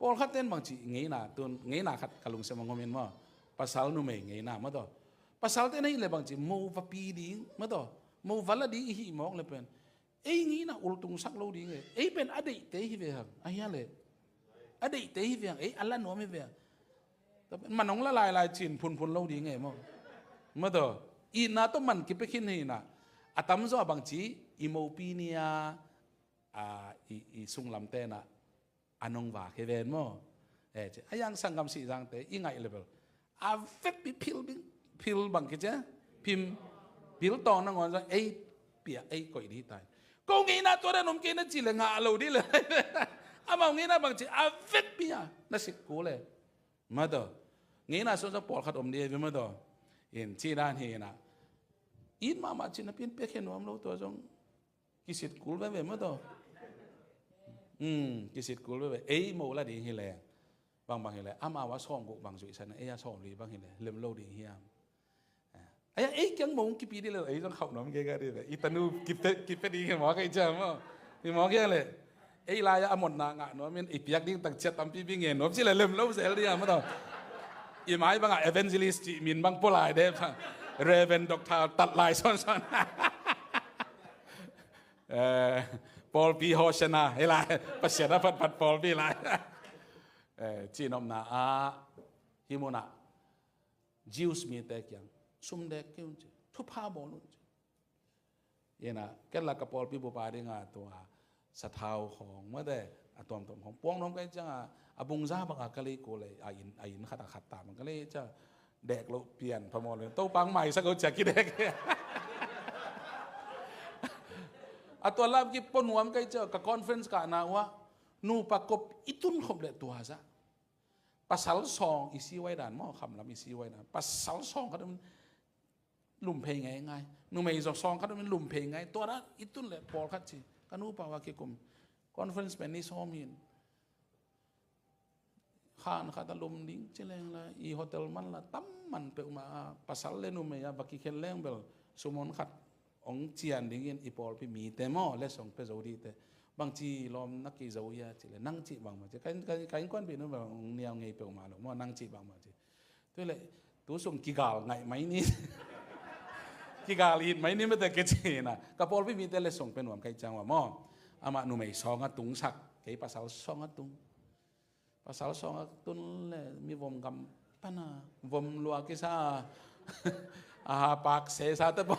pawlkhat ten bangci ngeina tun ngeina khat ka lungsim a ngomin maw? Pasal numei ngeina maw taw? Pasal ten ahih le bangci mo vapi ding maw taw? Mo vala ding i hih mawk le pen ei ngeina ultungsak lo ding e. Ei pen a deihte hi ve hang a hia le a deihte hi ve hang ei a la nuam hi ve hang. Man hong la lailai cin phunphun lo ding e maw? Maw taw? Itna tawh man kipia khin hi na. A tamzaw a bangci i mopi ni a, a, i, i sunglamte na a nong vak hi ven maw? Eh, ci a yang sanggam sihzangte i ngaih le bel a vekpi phil bing phil bang kicia phim phil tawng nangawn zong ei pia ei koih dih tai. Ko ngeina tua dan om kei na ci le ngah lo dih le. Amau ngeina bangci a vekpi a na sik kul e. Maw taw? Ngeina suan zong pawlkhat om dih e maw taw? In ci dan hi na. In mahmah ci napi in pia khe nuam lo tua zong kisit kul veve maw taw? Hmm, kisit kul veve ei mo la ding hi le. Bangbang hi le amau a sawm guk bang zuihsan ei a sawm li bang hi le lem lo ding hiam? Aya ei kiang mong kipi dih le ei zong khauh nuam kei ka dih le i tanu kipe ding hi mawk ei ciam maw? Hi mawk hiang le ei lai a motna ngah nuam in i piak ding tang ciat tampi bi ngen nuam ci le lem lo zel dih a maw taw? I mai bangah evangelist cih min bang pua lai deh. Reverend Doctor tat lai sawnsawn. Eh, pawlpi hawsiana hi lai. Pasian a phatphat pawlpi lai. Eh, cihnopna ah hi munah Jews mite kiang sum dek kei un ci thupha bawl un ci. Ina ken la ka pawlpi bupa dinga tua sathau khawng mate a tuamtuam khawng puang nuam kai cianga a bungza banga ka lei kul ei a in a in khat a khat tam ka lei cia dek lo pian phamawh lo Topa hong maisak lo cia kidek. A tua lam kipua nuam kai cia ka conference kahna uah nupa kop i tun khop le tua za. Pasal sawng i siwai dan maw khamlam i siwai dan pasal sawng khat um lum phei ngeingai. Numei zaw sawng khat um in lum phei ngai tua dan i tun le pawlkhat ci ka nupa uah kikum conference pen ni sawm hin. Khan khat a lum ding ci leng la i hotel man la tam man peuhmah a pasal le numei a va kikhen leng bel sumon khat hong cian dingin i pawlpi mite maw le song pia zo dihte bangci lawm na kei zo ia ci le nang cih bangmah ci ka innkuanpih nu bel hong niau ngei peuhmah lo maw nang cih bangmah ci. Tuile tu sung kigal ngaih mai ni. Kigal it mai ni mete kei cina ka pawlpi mite le song pia nuam kai ciang uah maw? Amah numei sawng a tungsak kei pasal sawng a tung. Pasal sawng a tun le mi vom gam pana vom lua kisa a hapak sesa te bawm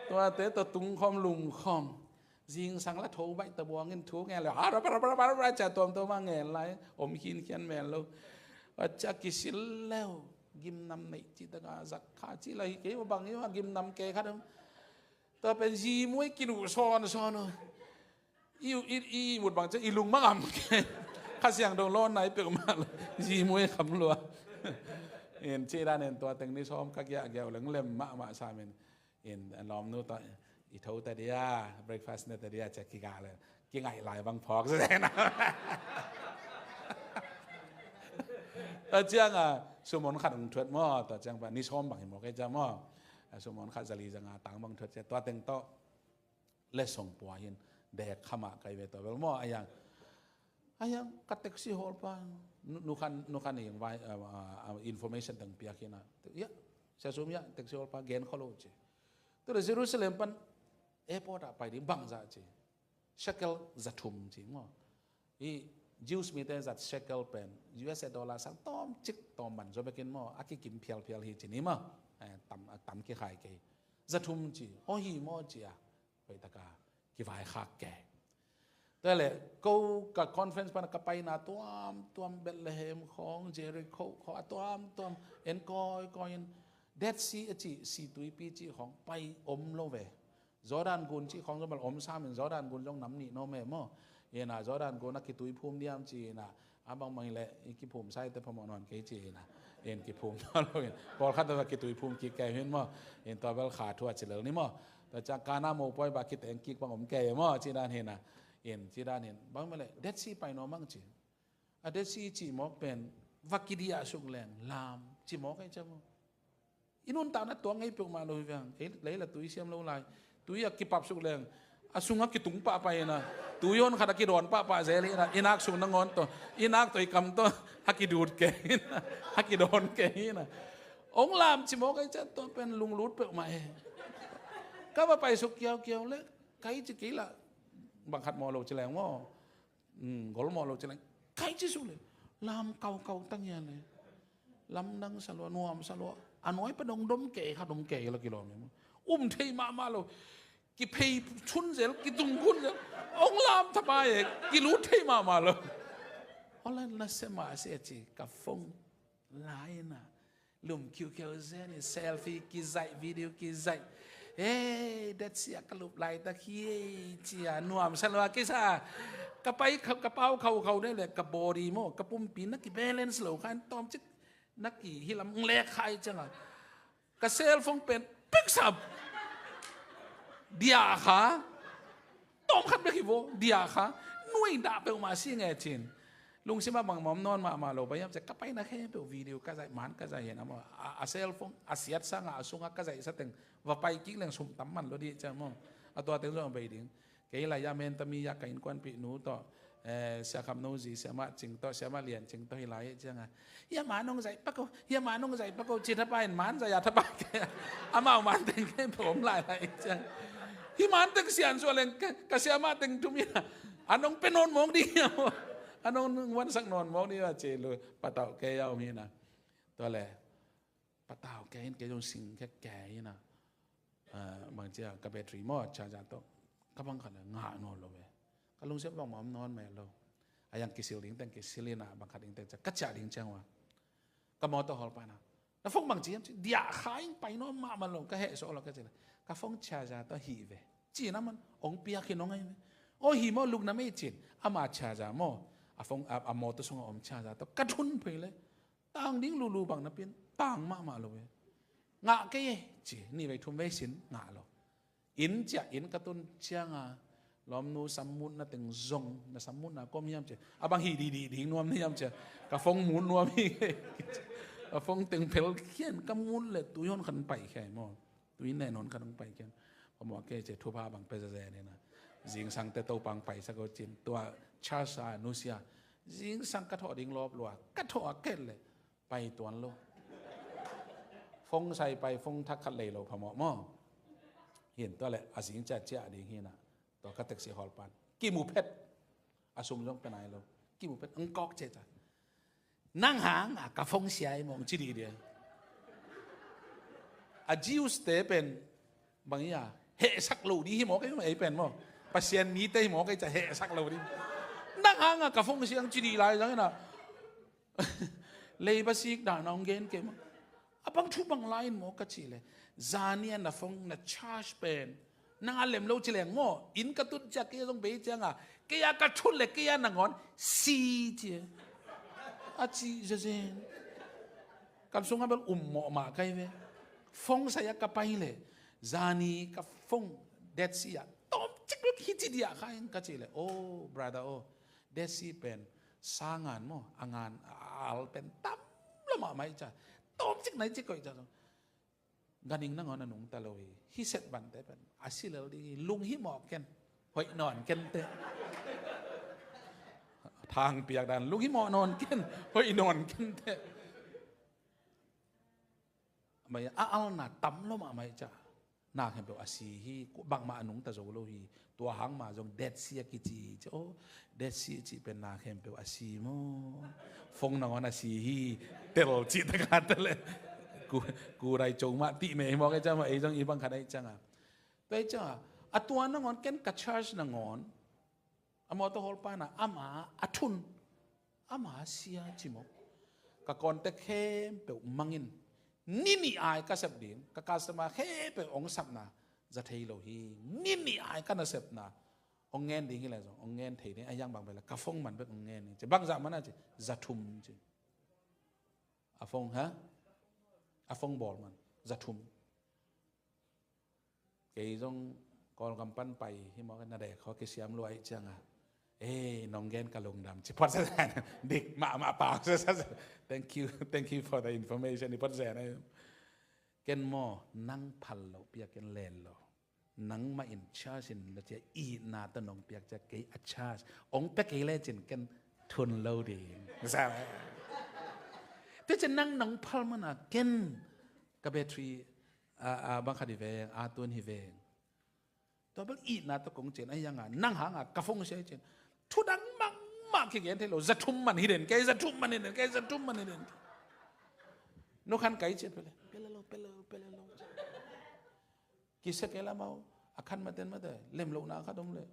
tuate tawh tungkhawm lumkhawm. Zingsang la tho baih ta buangin thu ngen le haraparaparapara cia tuamtuam a ngen lai om khinkhian men lo. A cia kisil leu gimnam neih cih taka zak kha cih la hi kei bang hi a gimnam ke khat om. Tua pen zi muai kinuh sawnsawn uh. I, i, i mut bang cia i lung mangam ke. Kha Siangtho lawn nai peuhmah lo. Zi mui kham lua. In ci dan in tua teng ni sawm ka giahgiah uh leng lem mahmah sam in. In a lawmnu tawh i tho ta dia, breakfast ne ta dia, cia kiga le. Kingaih lai bang phawk zen. Tua ciang a sumon khat hong thuat maw, tua ciang pa ni sawm bang hi maw kei cia maw. A sumon khat zali zanga tang bang thuat cia, tua teng tawh le song pua hin dek khamah kai ve tua bel maw, a yang. A yang ka taxi hawl pa, nu, nu khan, nu khan ing vai, a, a, a, information teng piak hin a. Ya, sia sum ya, taxi hawl pa gen kho lo ci. Tu le Jerusalem pan airport ah pai ding bangzah ci. Shekel za thum ci maw. Hi Jews mite zat shekel pen U S A dollar sang tawm cik tawm man zaw bekin maw, a kikim phialphial hi ci ni maw. Eh, tam, a tam kikhai kei. Za thum ci, aw hi maw ci a. Hoih taka kivaikhak kei. Tua le, ko ka conference pana ka paina tuamtuam Bethlehem khawng, Jericho khawng, a tuamtuam en kawikawi in, Dead Sea a ci, Situipi ci khawng pai om lo ve. Jordan gun ci khawng zong bel om sam in, Jordan gun zong nam nih no me maw. Ina Jordan gun a kituiphum diam ci ina, a bangbang hileh i kiphum saite phamawh nawn kei ci ina. In kiphum nawn lo in, pawlkhat tua kituiphum kik kei hin maw. In tua bel kha thu a ci lel ni maw. Tua ciang Kana mopawi ba kiteng kik bang om kei maw ci dan hina. In ci dan hin bang mele Dead Sea pai no mang ci. A Dead Sea ci mawk pen va kidiah suk leng lam ci mawk ei cia maw. I nuntakna tuak ngei peuhmah lo hi veng. Ei lei la tui siam lo lai. Tui a kipap suk leng a sungah kitung pahpah hina. Tui hon khat a kidawn pahpah zel hina. I nak sung nangawn tawh, i nak tawh i kam tawh a kidut kei hina. A kidawn kei hina. Ong lam ci mawk ei cia tua pen lunglut peuhmah e. Ka va pai suk kiaukiau le kai ci kei la. Bang khat maw lo ci leng maw. Golmawh lo ci leng kai ci suk le. Lam kaukau tang ia le. Lamdang sa lua, nuam sa lua. A nuai pa dong dom kei kha dong kei la kilawm ia maw. Um thei mahmah lo. Kiphei chun zel, kitung khun zel. Ong lam thapai e, kilut thei mahmah lo. Holan na se mah se ci ka phone. Lai na. Lum khiukhiau zen in selfie kizaih, video kizaih. Hei, Dead Sea ka lup laitak hi ei cia nuam sa lua kisa. Ka pai ka pau khaukhau dei le ka body maw, ka pumpi na kibalance lo khan tawmcik na kihilam nglek khai cianga. Ka cellphone pen piksap. Diah kha. Tawm khat bek hi vo, diah kha, nuai dah peuhmah si nge cin. Lungsim ah bangmah om nawn mahmah lo, bang hiam cia ka paina khempeuh video ka zaih, man ka zaih hen, amah a, a cellphone a siat sangah a sungah ka zaihsa teng va pai kik leng sum tam man lo dih cia maw. A tua teng zong a bei ding. Kei lai ah Mentami ah ka innkuanpih nu tawh, eh, Sia Kham No Zi, Siamah Cing tawh, Siamah Lian Cing tawh hi lai hi cianga. Hia man hong zaih pak o, hia man hong zaih pak o, ci thapai in man zaih a thapai kei a. Amau man teng kei pawm lai lai ciang. Hi man teng sian suah leng ka, ka siamah teng thum ina. An hong pe nawn mawk ding hia maw. An hong vansak nawn mawk ding hia ci lu patauh kei a om hina. Tua le patauh kei in kei zong sing kei kei hina. Ah, bang cia ka battery maw, charger tawh ka bang khat le ngah nawn lo ve. Ka lungsim bangmah om nawn meh lo. A yang kisil ding teng kisil ina, bang khat ding teng cia ka ciah ding ciang ua. Ka mawtaw hawl pana. Na phone bang ci hiam ci, diah kha in pai nawn mahmah lo, ka heh sawh lo ka ci le. Ka phone charger tawh hih ve. Ci na man, ong piak hi nong ai ve. Aw hi maw lukna mei cin, ama charger maw. A phone, a, a mawtaw sungah om charger tawh ka thun phei le. Tang ding lulu bang napi in tang mahmah lo ve. Ngah kei e ci, nih vei thum vei sin ngah lo. Inn ciah inn ka tun cianga lawmnu sammutna teng zong, na sammutna kawm hiam ci. A bang hih dihdih ding nuam na hiam ci. Ka phone mut nuam hi. Ka phone teng phel khian ka mut le tui hon khan pai khia maw. Tui nen hon khan hong pai khian. Phamawh kei ci thupha bang pia zazen ina. Zingsang te Topa hong paisak o cin. Tua church a nusia. Zingsang ka thawh ding lawp lua. Ka thawh a ket le. Pai tuan lo. Phone sai pai, phone thak khat lei lo phamawh maw. Hin tua le a zing ciacia ding hina. Tua ka taxi hawl pan kimu phet. A sum zong pe nai lo. Kimu phet ang kawk ceca. Nang hang a ka phone sia i mawng ci dih dia. A Jews te pen bang ia hehsak lo dih hi mawk ei, ei pen maw. Pasian mite hi mawk ei ca hehsak lo dih. Nang hang a ka phone sia ang ci dih lai zang ina. Leiba sik dan a hong gen kei mah. A bang thu bang lai in maw ka cih leh, zan ni a na phone na charge pen Nang a lem lo ci leng maw, inn ka tun ciang kei zong bei cianga, kei a ka thun le kei a nangawn si ci. A ci zezen. Kan sungah bel um mawh mah kai ve. Phone sai a ka pai le, zani ka phone Dead Sea ah tawmcik bek hi ci dia kha in ka ci le, oh brother oh, Dead Sea pen sa ngan maw, a ngan a al pen tam lo mahmah i ca. Tawmcik nai ci koih ca zong. Ganhing nangawn a nungta lo hi. Hih set bante pen a si lel ding hi. Lung hi mawh ken, hoih nawn ken teh. Thang piak dan, lung hi mawh nawn ken, hoih nawn ken teh. Mai a alna tam lo mahmah i ca. Na khempeuh a si hi. Bangmah a nungta zo lo hi. Tua hang mah zong Dead Sea a kici hi ci. Oh, Dead Sea cih pen na khempeuh a si maw? Phone nangawn a si hi. Tel cih taka tel e. Ku, ku rai co mah tih meh hi mawk e ciang maw, ei zong i bang khat aih cianga. Tua aih cianga, a tua nangawn ken ka charge nangawn. A mawtaw hawlpa na ama a thun. Ama sia ci mawk. Ka contact khempeuh mangin. Ni nih ai ka sep ding, ka customer khempeuh hong sapna za thei lo hi. Ni nih ai ka nasepna hong ngen ding hi le zong hong ngen thei ding, a hiang bang bel ka phone man bek hong ngen ding ci. Bangzah man a ci, za thum ci. A phone ha? A phone bawl man za thum. Kei zong Kawlgam pan pai hi mawk, na dek khaw kisiam luai cianga. Eh, nong gen ka lungdam ci phot sa sa. Dik mahmah pau sa sa. Thank you, thank you for the information. I phot sa na. Ken maw, nang phal lo piak ken len lo. Nangmah in charge in la cia itna tawh nong piak cia kei a charge. Ong pia kei lecin ken thun lo ding. Sa. Tua cian nang nong phal mana ken ka battery a, a, bang khat hi veng, a tuan hi veng. Tua bel itna tawh kong cin a hianga, nang hanga ka phone sia i cin. Thudang mangmah kigen thei lo, za thum man hi den kei, za thum man hi den kei, za thum man hi den kei. No khan kai cin pele, pele lo, pele lo, pele lo. Kisia kei lamau, a khan maten mate, lem lo na khat om le.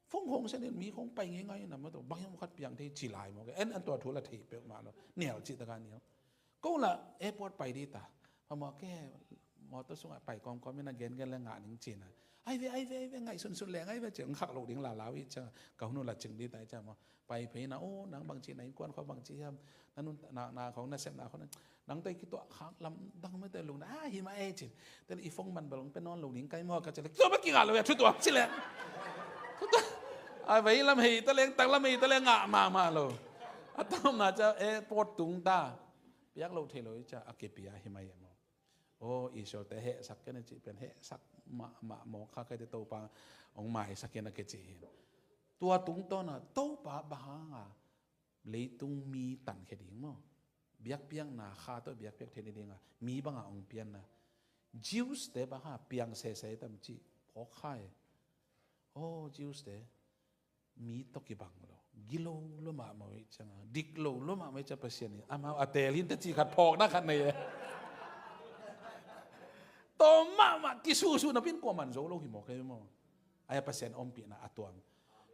Phone khong sia den, mi khong pai ngei ngai na mato, bang yong khat piang thei ci lai mo ke, en an tua thu la thei peuh ma lo, nial ci taka nial. Ko la airport pai di ta. Phamawh ke mawtaw sungah pai kawmkawm in a gengen le ngah ning cina. Ai ve, ai ve, ai ve, ngaih sunsun leng ai ve ci, ong khak loh ding lalau i ciang, ka hun uh la cing di ta i ciang maw. Pai phei na, o, nang bangci na innkuan khua bangci hiam, na nun, na, na khong na sepna khong na, nang tei kituah khak lam dang mete lung na, a, hi mah e cin. Tel i phone man bel ong pe nawn lo ding kai maw ka ci le, tua bek kingah lo ya, thu tuam ci le. Thu tuam. Ai ve, lam hei ta leng, tak lam hei ta leng, ngah mahmah lo. A tam na ca, airport tung ta. Piak lo thei lo i ca a kipia hi mai e maw. O, Israel te hehsak ken a cih pen hehsak mahmah mawk kha kei te Topa hong maisak ken a kici hi. Tua tungtawn a Topa bang hanga leitung mi tankhia ding maw? Biakpiakna kha tawh biakpiak thei ni dinga mi banga hong pianna. Jews te bang ha piang sese tam cih phawk kha e. O, Jews te mi tawh kibang lo, gilo lo mahmah uh i cianga, dik lo lo mahmah i cianga Pasian in amau a teel hin ta ci khat phawkna khat nei e. Tawm mahmah kisuhsuh napin kuaman zo lo hi mawk e maw. Ai a Pasian ompihna a tuam.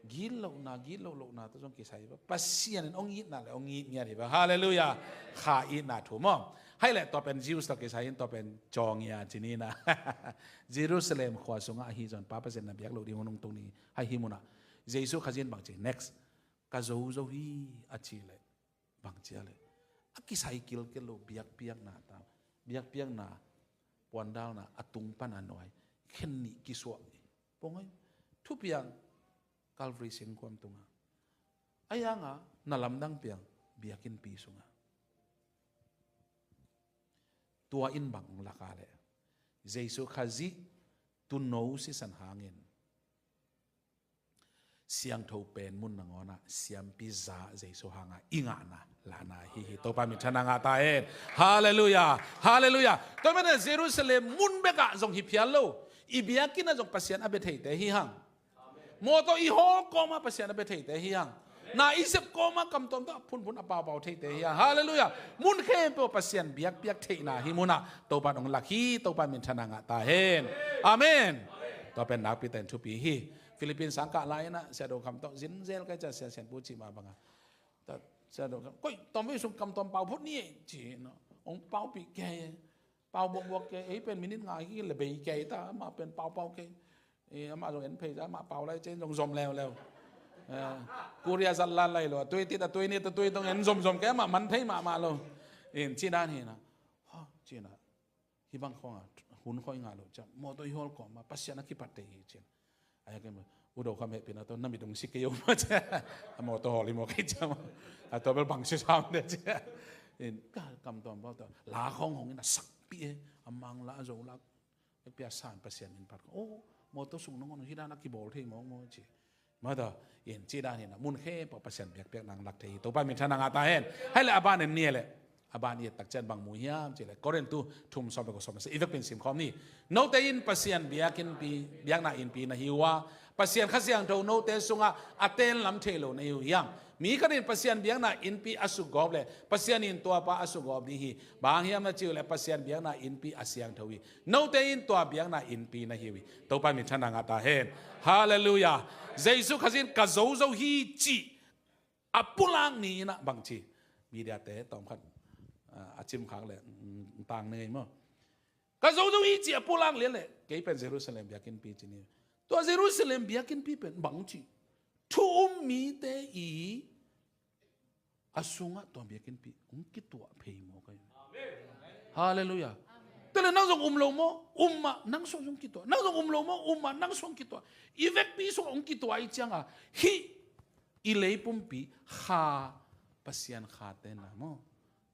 Gitlohna, gitloh lohna tawh zong kisai hi va. Pasian in ong itna le ong it ngiat hi va. Halleluiah. Kha itna thu maw. Hai le tua pen Jews tawh kisai hin tua pen cawngia cinina. Jerusalem khua sungah ahi zon pa Pasian na biak loh ding hong tung ni. Hai hi munah Jesu Khazih in bangci, next, ka zo zo hi a ci le, bangci a le, a kisai kilkel lo biakpiakna ta, biakpiakna puandalna a tung pan a nuai khen nih kisuah hi. Pong ai, thupiang Calvary singkuam tunga, a yanga na lamdang piang biakinnpi sunga. Tua in bang laka le Jesu Khazih tuuno sisan hangin siangtho pen mun nangawnah siampi za Jesu hanga i ngahna lahna hi hi. Topa minthanna ngah ta hen. Halleluiah. Halleluiah. Tua mena Jerusalem mun bekah zong hi phial lo. I biakinn ah zong Pasian a bia theite hi hang. Mawtaw i hawl kawma Pasian a bia theite hi hang. Na i sep kawma kamtuam tawh a phunphun a paupau theite hi hang. Halleluiah. Mun khempeuh Pasian biakpiak theihna hi munah Topa nong lak hi. Topa minthanna ngah ta hen. Amen. Tua pen nakpi ten thupi hi. Philippines sang kah lai inah Sia Do Kham tawh zinzel kai ca Sia Sian Pu cih mah banga. Sia Do Kham, koih tawm vei sung kamtuam pau phot ni e ci no. Ong paupih kei. Pau buakbuak kei, ei pen minit nga hi le bei kei ta, ma pen paupau kei. Eh, amah zong en phei zah, amah pau lai cin zong zom leuleu. Eh, Korea zat lan lai lo, a tui tit, a tui nit, a tui tong en zomzom kei, amah man thei mahmah lo. In ci dan hi na. Ha, ci na. Hih bang khawng a hun khawng i ngah loh ciang mawtaw i hawl kawm a Pasian a kipat thei hi ci na. A yak in, u do kham hehpihna tawh na mit hong si kei o maw ci a, a mawtaw hawl hi maw kei ci a maw. A tua bel bang si sam de ci a. In ka kam tuam pau tawh la khawng hong in a sakpih e, a Mang la, a Zo la, pia san Pasian min pat khawng. O, mawtaw sung nangawn hih dan a kibawl thei mawk maw ci. Mawtaw, in ci dan hi na, mun khe pawh Pasian biakpiak nang lak thei hi. Topa min tha nang a ta hen. Hai le a ban en ni le. A ban i et tak ciang bang mu hiam ci le, Korin tu thum sawm le kua sawm le sagih i vekpi in sim khawm ni. Note in Pasian biakinnpi, biakna innpi na hi uh a, Pasian Kha Siangtho note sungah a ten lam thei lo na hi uh hiam? Mi khat in Pasian biakna innpi a sugawp le Pasian in tuapa a sugawp ding hi. Bang hang hiam na ci uh le Pasian biakna innpi a siangtho hi. Note in tua biakna innpi na hi uh hi. Topa min tha nang a ta hen. Halleluiah. Jesu Khazih in ka zo zo hi cih a pulak ni in a bangci, media te tawm khat, ah, a cimkhak le, mm, tang ne ngei maw. Ka zo zo hi cih a pulak lian le, kei pen Jerusalem biakinnpi ci ni. Tua Jerusalem biakinnpi pen bangci, thu um mite i a sungah tua biakinnpi hong kituah phei maw kai. Halleluiah. Tua le nang zong um lo maw? Um mah nang sung zong kituah. Nang zong um lo maw? Um mah nang sung kituah. I vekpi sung hong kituah i cianga hih i leipumpi kha, Pasian kha te na maw?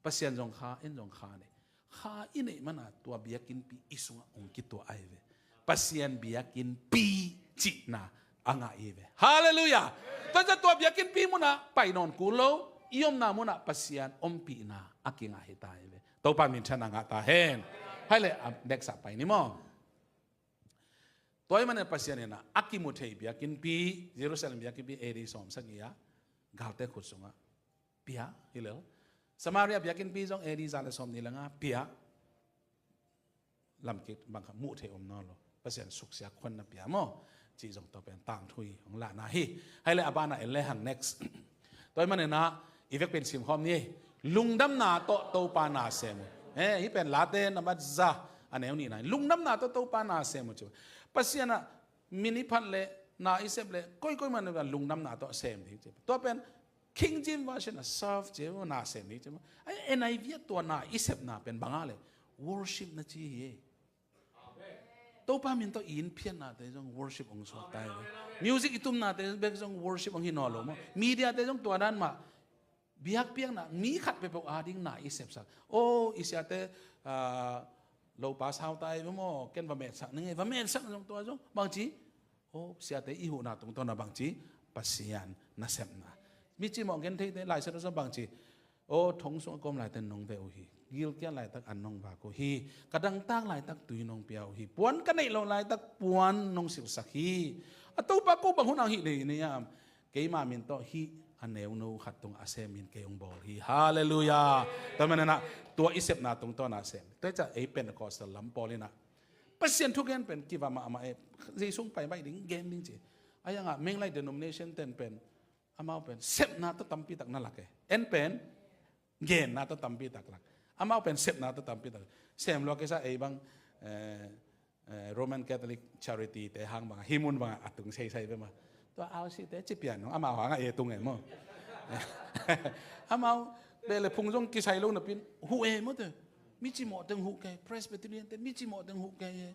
Pasian zong kha, en zong kha ne. Kha i neih mana tua biakinnpi i sungah hong kituah ahi ve. Pasian biakinnpi cihna a ngah i ve. Halleluiah. Tua ciang tua biakinnpi munah pai nawn kul lo, i omna munah Pasian ompihna a kingah hi ta hi ve. Topa min tha nang a ta hen. Hai le, a, next ah pai ni maw. Tua i manin Pasian in a kimu thei biakinnpi, Jerusalem biakinnpi A D sawm sagih ah galte khut sungah pia hi lel. Samaria biakinnpi zong A D za le sawm ni le nga pia. Lamkik bang kha muh thei om nawn lo. Pasian suksiat khuan na pia maw. Cih zong tua pen tangthu hi, hong lahna hi. Hai le a bana en le hang next. Tua i manin a i vekpi in sim khawm ni. Lungdamna tawh Topa na sem uh. Eh, hih pen Late nambat za a neu nihna. Lungdamna tawh Topa na sem uh ci. Pasian ah min i phat le, na i sep le, koikoi man lungdamna tawh sem ding ci. Tua pen King James Version a serve ci, na sem ding ci. Ai, N I V ah tua na i sepna pen bang a le, worship na ci hi. Topa min tawh i innphiatnate zong worship hong suak ta hi. Music i tumnate bek zong worship hong hi nawn lo maw. Mediate zong tua dan mah. Biakpiakna, mi khat peuhpeuh ading na i sepsak. O, i siate, ah, lopa sau ta hi maw, ken va metsak ning e, va metsak zong tua zong. Bangci, o, siate i huhna tungtawn a bangci, Pasian nasepna. Mi cimawh gen theite, Lai Siangtho sung bangci, o, thong sung a kawm laite nong veh uh hi. Gilkial laitak an nong vak uh hi. Ka dangtak laitak tui nong pia uh hi. Puan ka neih loh laitak puan nong silhsak hi. A Topa, ko bang hun hang hih ding hi hiam? Keima min tawh hih a neuno khat tungah a sem min kei hong bawl hi. Halleluiah. Tua manin a, tua i sepna tungtawn a sem. Tua hi ciang ei Pentecostal lam pawl in a, Pasian thugen pen kiva mahmah e. Jesu hong pai baih ding, gen ding ci. A yang a, Menglai denomination ten pen, amau pen sepna tawh tampi tak na lak e. En pen genna tawh tampi tak lak. Amau pen sepna tawh tampi tak lak. Sem lua kisa ei bang, eh, eh, Roman Catholic Charity te hang bang, hih mun bang a tung seisai ve ma. Tua R C te ci pian nong, amau hang a e tung e maw. Amau beh le phung zong kisai lo napi in huh e maw te. Mi cimawh teng huh kei, Presbyterian te mi cimawh teng huh kei e.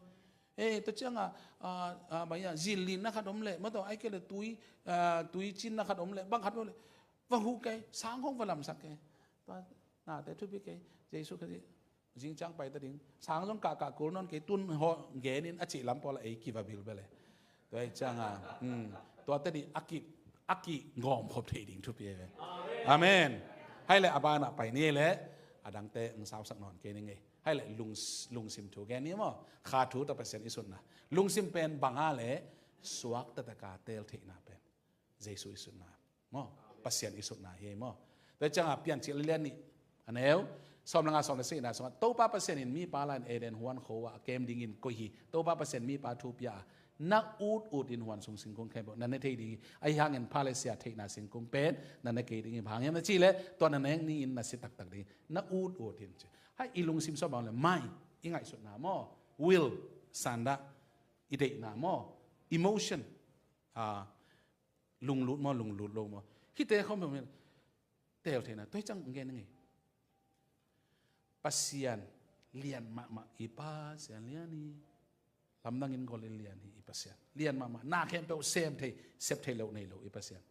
Eh, tua ciang a, a, a, bang a, zin linna khat om leh, maw tawh, ai kei leh tui, a, tui cinna khat om leh, bang khat om leh, va huh kei, sang hong va lamsak kei. Tua nate thupi kei, Jesu Khazih, zingciang pai ta ding, sang zong kahkah kul nawn kei, tun hawh gen in a cih lam pawl a ei kiva bilbel e. Tua hi ciang a, hmm, tua teni a ki, a kigawm khop thei ding thupi e ve. Amen. Hai leh a banah pai ni leh, a dangte hong sausak nawn kei ning e. Hai leh lung, lungsim thu gen ni maw. Kha thu tawh Pasian i sutna. Lungsim pen bang a leh suak taktak a teel theihna pen Jesu i sutna maw. Pasian i sutna hi maw. Tua ciang a Piancil lian nih a neu sawm le nga, sawm le sagihna sungah Topa Pasian in mipa la in Eden huan kho ah a kem dingin koih hi. Topa Pasian mipa thu pia a, na ut ut in huan sung singkung khempeuh na ne thei ding hi. Ahi hangin pha le sia theihna singkung pen na ne kei ding hi. Bang hang hiam na cih leh tua na nek ni-in na si taktak ding hi. Na ut ut in ci. Hai, i lungsim sung bang leh mind, i ngaihsutna maw, will, sandah, i deihna maw, Emotion, ah, lunglut maw, lunglut lo maw, hihte khawm hi om hi. Teel theihna, tua hi ciang gen ing ei. Pasian lian mahmah i Pasian lian hi. Lamdang in gol in lian hi i Pasian. Lian mahmah, na khempeuh sem thei, sep theih loh nei lo i Pasian.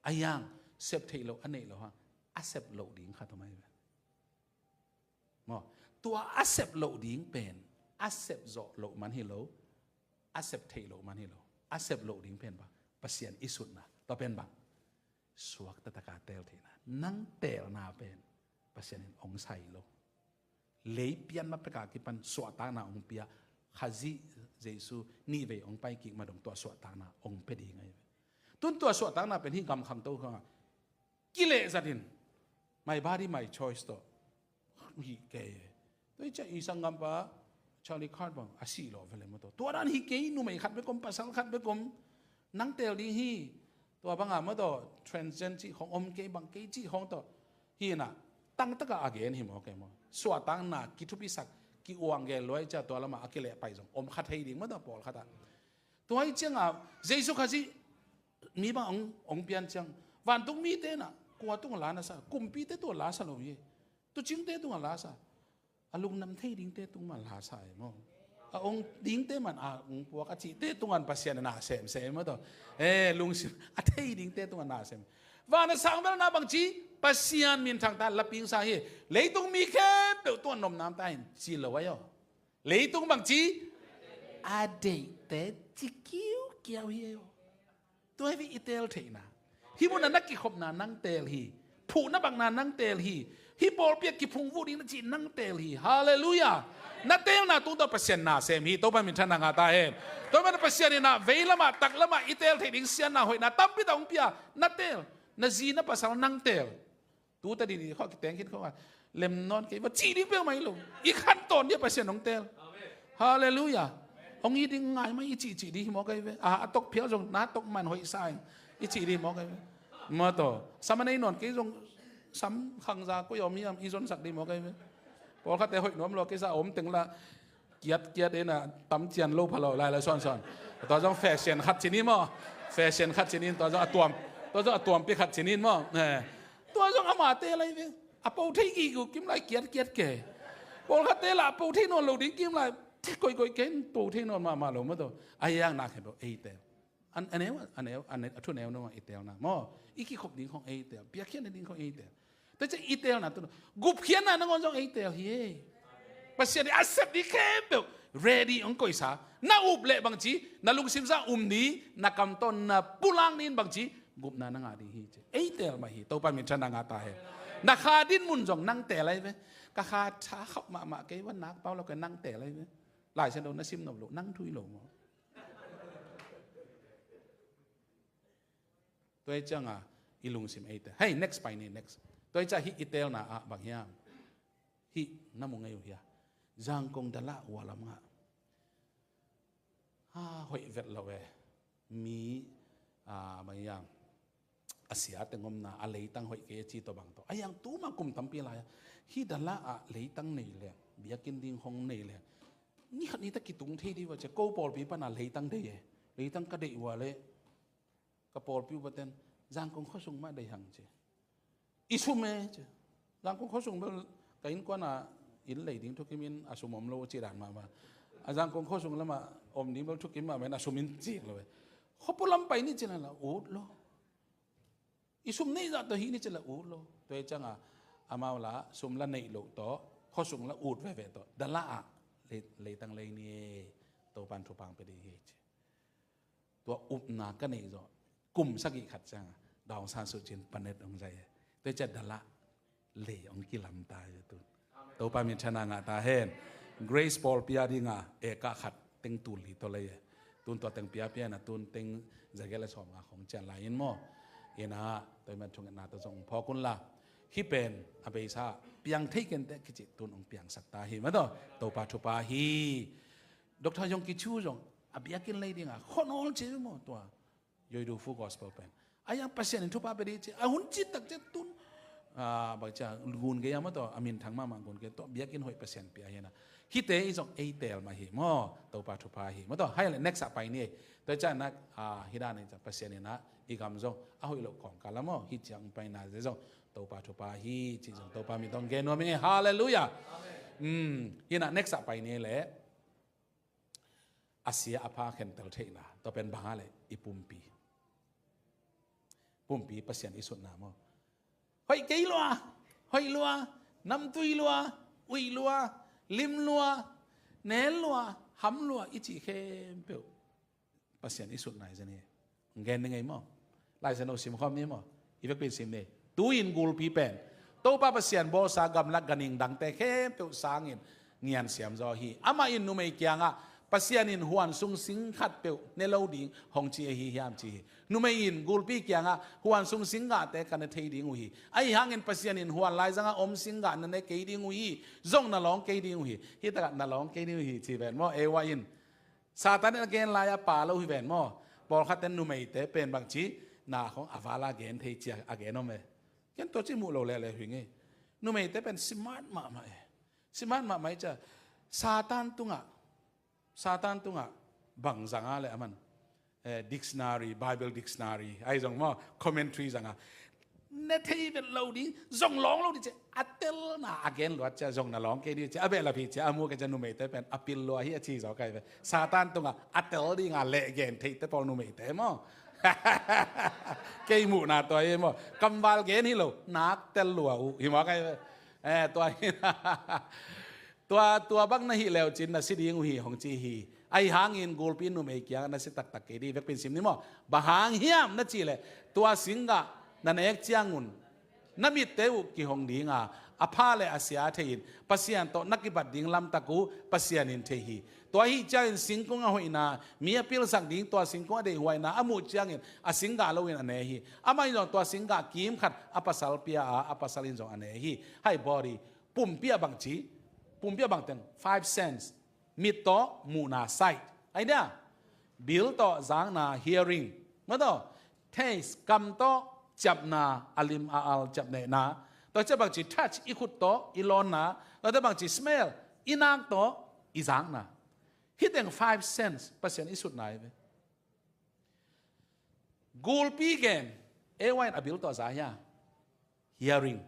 A hiang, sep theih loh a neih loh hang, a sep loh ding khat om ahi ve. Maw, tua a sep loh ding pen a sep zawh loh man hi lo, a sep theih loh man hi lo. A sep loh ding pen bang? Pasian i sutna. Tua pen bang? Suakta taka teel theihna. Nang teelna pen Pasian in hong sai lo. Lei pian ma peka kipan suahtakna hong pia, Khazih Jesu nihvei hong pai kik ma dong tua suahtakna hong pia ding ahi ve. Tun tua suahtakna pen hih gam khangto khang a kilehzat in, my body, my choice tawh hi kei. Tua hi ciah i sanggampa Charlie Kirk bang a sih lawh ve le maw tawh. Tua dan hi kei, numei khat bek om, pasal khat bek om. Nang teel ding hi. Tua banga maw tawh, transgender cih khong om kei, bang kei cih khong tawh. Hi na, tangtaka a gen hi maw kei maw. Suahtakna kithupisak, ki-uang gen luai ciah tua lama a kileh pai zong om kha thei ding maw tawh, pawlkhat ah. Tua hi cianga Jesu Khazih mi bang hong, hong pian ciang, vantung mite na kua tungah la na sa? Kumpite tungah la sa lo hi. Tuucingte tungah la sa. A lungnuam thei dingte tungah la sa hi maw. A hong dingte man a hong puak a cihte tungah Pasian in na semsem hi maw tawh. Eh, lungsim a thei dingte tungah na sem. Van a sang bel na bang ci, Pasian minthang ta, laping sa hi. Leitung mi khempeuh tungah nopnam ta in ci lo ahi aw. Leitung bang ci, a deihte ci kiukiau hi ahi aw. Tua hi ve i teel theihna. Hih munah na kikhopna nang teel hi. Phuhna bakna nang teel hi. Hih pawlpi ah kiphungvuh ding na cih nang teel hi. Halleluiah. Na teelna tungtawn Pasian na sem hi. Topa minthanna ngah ta hen. Tua hi mana Pasian in ah veilamah taklamah i teel theih ding siatna hoihna tampi tak hong pia. Na teel. Na zi na pasal nang teel. Tuta didi khawh kiteng khin khawh a lem nawn kei va cih ding peuhmah hi lo. I khantawn dia Pasian hong teel. Halleluiah. Hong hi ding ngai mah i cihcih ding hi mawk ahi ve. A, a tok phial zong na tok man hoih sa ing i cih ding hi mawk ahi ve. Maw tawh, sam a nei nawn kei zong sam khangza koi a om hiam i zonsak ding hi mawk ahi ve. Pawlkhatte hoih nuam lua kei sa a om teng la kiatkiat in a tam cian lo pha lo lai lai sawnsawn. Tua zong fashion khat ci ni maw. Fashion khat ci ni, tua zong a tuam, tua zong a tuampi khat ci ni maw. Eh. Tua zong amate lai ve. A po thei gige kim lai kiatkiat ke. Pawlkhatte la a po thei nawn lo ding kim lai. Koikoi ken po thei nawn mahmah lo maw tawh. A hiang na khen lo ei teel. An, a neu, a neu, a neu, a thu neu neu i teelna maw. I kikhop ding khong ei teel. Piakkhiatna ding khong ei teel. Tua ciang i teelna tawh gupkhiatna nangawn zong ei teel hi ei. Pasian in a sep ding khempeuh ready hong koihsa. Na up leh bangci, na lungsim sangah um ni, na kam tawh na pulak ni in bangci, gupna na ngah ding hi ci. Ei teel mah hi, Topa minthanna ngah ta hen. Na kha dinmun zong nang teel ahi ve. Ka kha tha khauh mahmah kei va nak pau lo kei nang teel ahi ve. Lai Siangtho na sim nop lo, nang thu hi lo maw. Tua hi cianga i lungsim ei teel. Hei, next pai ni, next. Tua hi ciang hih i teelna ah bang hiam? Hih na mu ngei uh hia? Zangkong Dalah uh a lam ngah. Ha, hoih vet lo e. Mi, ah, bang hiam, a sia teng omna, a leitang hoih kei a ci tawh bang tawh. A hiang tuma kum tampi lai a hih Dalah ah leitang nei leng, biakinn ding hong nei leng, ni khat ni ta kitung thei dih uh a ci. Ko pawlpi pana leitang deih e. Leitang ka deih uh a leh ka pawlpi upaten Zangkong khuasung mah deih hang ci. I sum e ci. Zangkong khuasung bel ka innkuana inn lei ding thukimin a sum om lo ci dan mahmah. A Zangkong khuasung lamah om ding bel thukim mahmah in a sum in cik lo e. Khuapu lam pai ni ci la la ut lo. I sum neih zah tawh hih ni ci la ut lo. Tua hi cianga amau la sum la neih loh tawh khuasung la ut veve tawh Dalah ah lei, leitang lei ni e. Topan thupha pia ding hi ci. Tua upna ka neih zawh kum sagih khat cianga Daung San Suu Kyi in panet hong zai e. Tua hi ciang Dalah lei hong kilam ta hi tun. Topa minthanna ngah ta hen. Grace pawlpi a dinga eka khat teng tul li tawh lei e. Tun tua teng piapia na tun teng zagiat le sawmnga khong cian lai in maw. Ina tua hi man thungetna tawh zong phawk un la. Hih pen a beisa piang thei kenteh kici tun hong piangsak ta hi mah tawh. Topa thupha hi. Doctor Yonggi Cho zong a biakinn lei dinga khuanawl ci maw tua. Yoi Du Fu Gospel pen a hiang Pasian in thupha pia dih ci a hun cin tak ciang tun Ah, bang cia gun gei a maw tawh, a minthang mahmah gun gei tawh, biakinn hoih Pasian pia hi na. Hihte i zong ei teel mah hi maw, Topa thupha hi maw tawh. Hai le next a pai ni ei. Tua ciang na, ah, hi dan ei ciang Pasian in a i gam zong a hoih loh kawngkal a maw, hih ciang pai na zong Topa thupha hi, ci zong Topa min tawh gen nuam ing ei. Halleluiah. Amen. Hmm, hi na next a pai ni ei le. A sia a pha khentel theihna, tua pen bang a le i pumpi. Pumpi Pasian i sutna maw. Hoih kei lua, hoih lua, namtui lua, uih lua, lim lua, nel lua, ham lua, i cih khempeuh Pasian i sutna hi zen hi. Gen ni ngei maw. Lai Siangtho sim khawm ni maw. I vekpi in sim ni. Tu-in gulpi pen Topa Pasian bawlsa gamlak ganhing dangte khempeuh sangin ngiansiam zaw hi. Amah in numei kiangah Pasian in huan sung sing khatpeuh ne lo ding hong ci ahi hiam ci hi. Numei in gulpi kiangah huan sung sing gahte ka ne thei ding uh hi. Ahi hangin Pasian in huan laizangah om sing gah na ne kei ding uh hi. Zong na lawng kei ding uh hi. Hih takah na lawng kei ding uh hi ci ven maw. Eva in Satan in a gen lai-a pha lo hi ven maw. Pawlkhatte numeite pen bangci na khong a vala gen thei cia a gen om e. Ken tua ci muh lo lehleh hi ngei. Numeite pen smart mahmah e. Smart mahmah i cia. Satan tungah, Satan tungah bang zanga le a man, eh, dictionary, Bible dictionary, ahi zong maw, commentary zanga ne thei vet lo ding, zong lawng lo ding ci a, a telna a gen luat cia zong na lawng kei ding ci a, a behlap hi cia a mu kei cia numeite pen a pil lua hi a ci zaw kai ve. Satan tungah a tel dinga leh gen theite pawl numeite maw. Kei muhna tua hi maw. Kamval gen hi lo, nak tel lua uh hi maw kai ve. Eh, tua hi. Tua, tua bang na hih leucin na si ding uh hi hong ci hi. Ahi hangin gulpi numei kiangah na si taktak kei ding vekpi in sim ni maw. Bang hang hiam na cih leh tua singgah na nek ciangun na mitte uh kihong dinga a pha le a sia thei-in Pasian tawh na kibat ding lamtak uh Pasian in thei hi. Tua ahi ciangin singkung a hoihna, mi a pilsak ding tua singkung a deihhuaina a muh ciangin a singgah loin a ne hi. Amah in zong tua singgah kim khat a pasal pia a, a pasal in zong a ne hi. Hai body pumpi a bangci, pumpi a bangteng five sense. Mit tawh muhna sight. Ai dia. Bil tawh zakna hearing. Maw tawh taste, kam tawh ciapna, a lim a al ciapnehna. Tua ciah bangci touch, i khut tawh i lawnna. Tua ciah bangci smell, i nak tawh i zakna. Hih teng five sense Pasian i sutna hi ve. Gulpi gen, A Y in a bil tawh za hia? Hearing.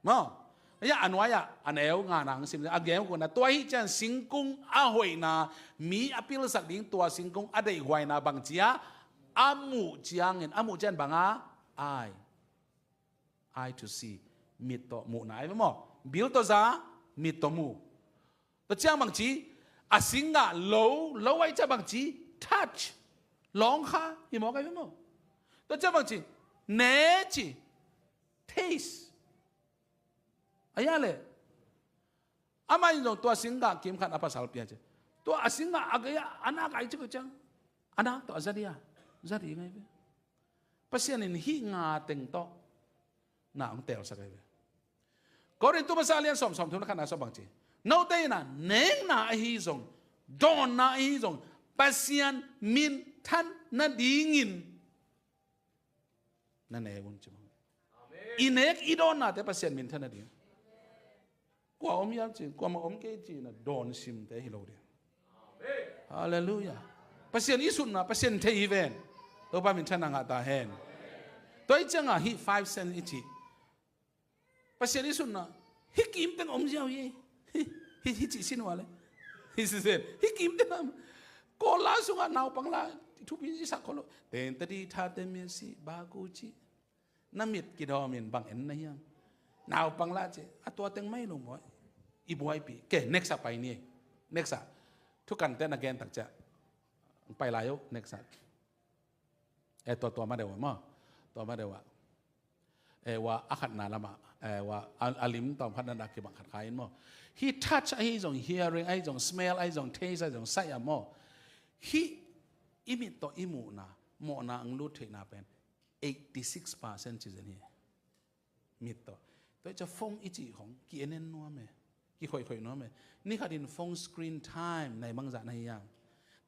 Maw? Hia a nuai-ah a neu ngana ang sim a gen kuna tua hi cian singkung a hoihna, mi a pilsak ding tua singkung a deihhuaina bangci a, a muh ciangin, a muh cian banga eye. Eye to see. Mit tawh muhna ai maw. Bil tawh za, mit tawh mu. Tua ciang bangci, a singgah lo, lo ai ciang bangci, touch. Lawng kha, hi mawk ai maw. Tua ciang bangci, ne ci, taste. Ai a le. Amah in zong tua singgah kim khat a pasal pia ci. Tua a singgah a gei a, a nak ai ci ko ciang. A nak tawh a za dia. Za di ngai ve. Pasian in hih nga teng tawh na hong teelsak ahi ve. Korintu masa lian sawm, sawm thum na khatna sawm bangci. Note in a nekna ahi zong, dawnna ahi zong, Pasian minthan nadingin na nek un ci mawk. I nek i dawnnate Pasian minthan nading. Kua om hiam ci, kuamah om kei ci na dawn simte hi lo ding. Halleluiah. Pasian i sutna, Pasian thei hi ven. Topa minthanna ngah ta hen. Tua i cianga hih five cents i cih. Pasian i sutna, hih kim teng om ziau hi. Hih, hih, hih cih sin ua le. Hih si zen. Hih kim teng om. Kawla sungah naupang la, thupi i sak kholo. Ten tadi tha ten mia si, ba gu ci. Na mit kidawmin bang en na hiam? Naupang la ci. A tua teng mai lo maw. I buaipih. Ke, next a pai ni. Next a. Thukante na gen tak cia. Pai lai uh, next a. Eh, tua, tua ma deuh a maw. Tua ma deuh a. Eh, wa a khatna lama. Eh, wa a, a lim tawm khatna na kibang khat kha in maw. Hih touch ahi zong, hearing ahi zong, smell ahi zong, taste ahi zong, sight a maw. Hih i mit tawh i muhna, mawhna ang lut theihna pen eighty six percent ci zen hi. Mit tawh. Tua i cia phone i cih khong, ki en en nuam e. Ki khoih khoih nuam e. Ni khat in phone screen time, nai bangzah na hi hiam.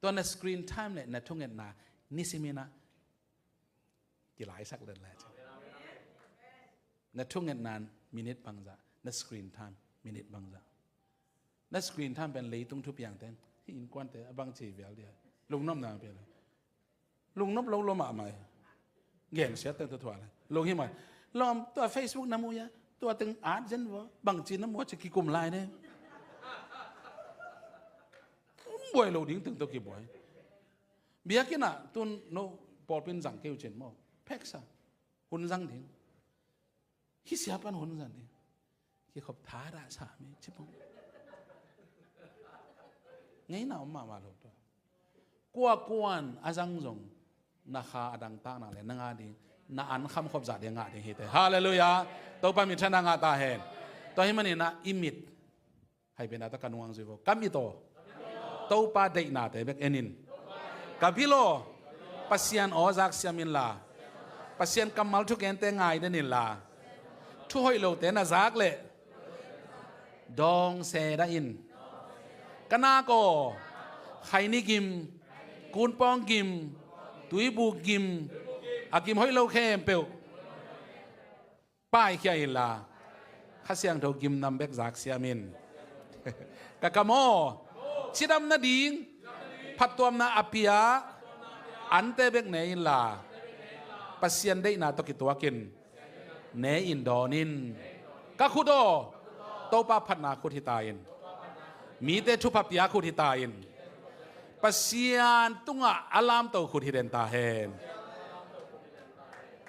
Tua na screen time le na thungetna, nisimin a. Ki laisak den lai cia. Na thungetna in minute bangzah, na screen time minute bangzah. Na screen time pen leitung thupiang ten, hih innkuante a bangci vial dia. Lungnopna pen lungnop lo lo mahmah hi. Gensiat teng tua thuah lai. Lung hi mah. Lawm, tua Facebook na mu ia, tua teng at zen vua, bangci na mu a ci kikum lai ne. Buai lo ding teng tua kibuai. Biakinn ah tun no pawlpi in zang kei uh cin maw. Pheksa. Hun zang ding. Hih sia pan hun zang ding. Kikhop tha dah sa mi ci pong. Ngeina om mahmah lo tua. Kuakuan a zang zong na kha a dangtakna le na ngah ding, na an khamkhop zah ding ngah ding hi te. Halleluiah. Topa minthanna ngah ta hen. Tua hi maninah i mit, hai pena ta ka nung ang zui vo, ka mit aw, Topa deihnate bek en in. Ka bil aw, Pasian aw zak siam inla, Pasian kammal thugente ngai den inla, thu hoih lote na zak leh dawng se dah in. Ka nak aw, khaini gim, kunpawng gim, tuibuk gim, a gim hoih lo khempeuh paikhia inla, Kha Siangtho gimnam bek zak siam in. Ka kam aw, cidam nading phattuamna a pia ante bek ne inla, Pasian deihna tawh kituakin ne in dawn in. Ka khut aw, Topa phatna khut hi ta in. Mite thupha pia khut hi ta in. Pasian tungah a lamto khut hi den ta hen.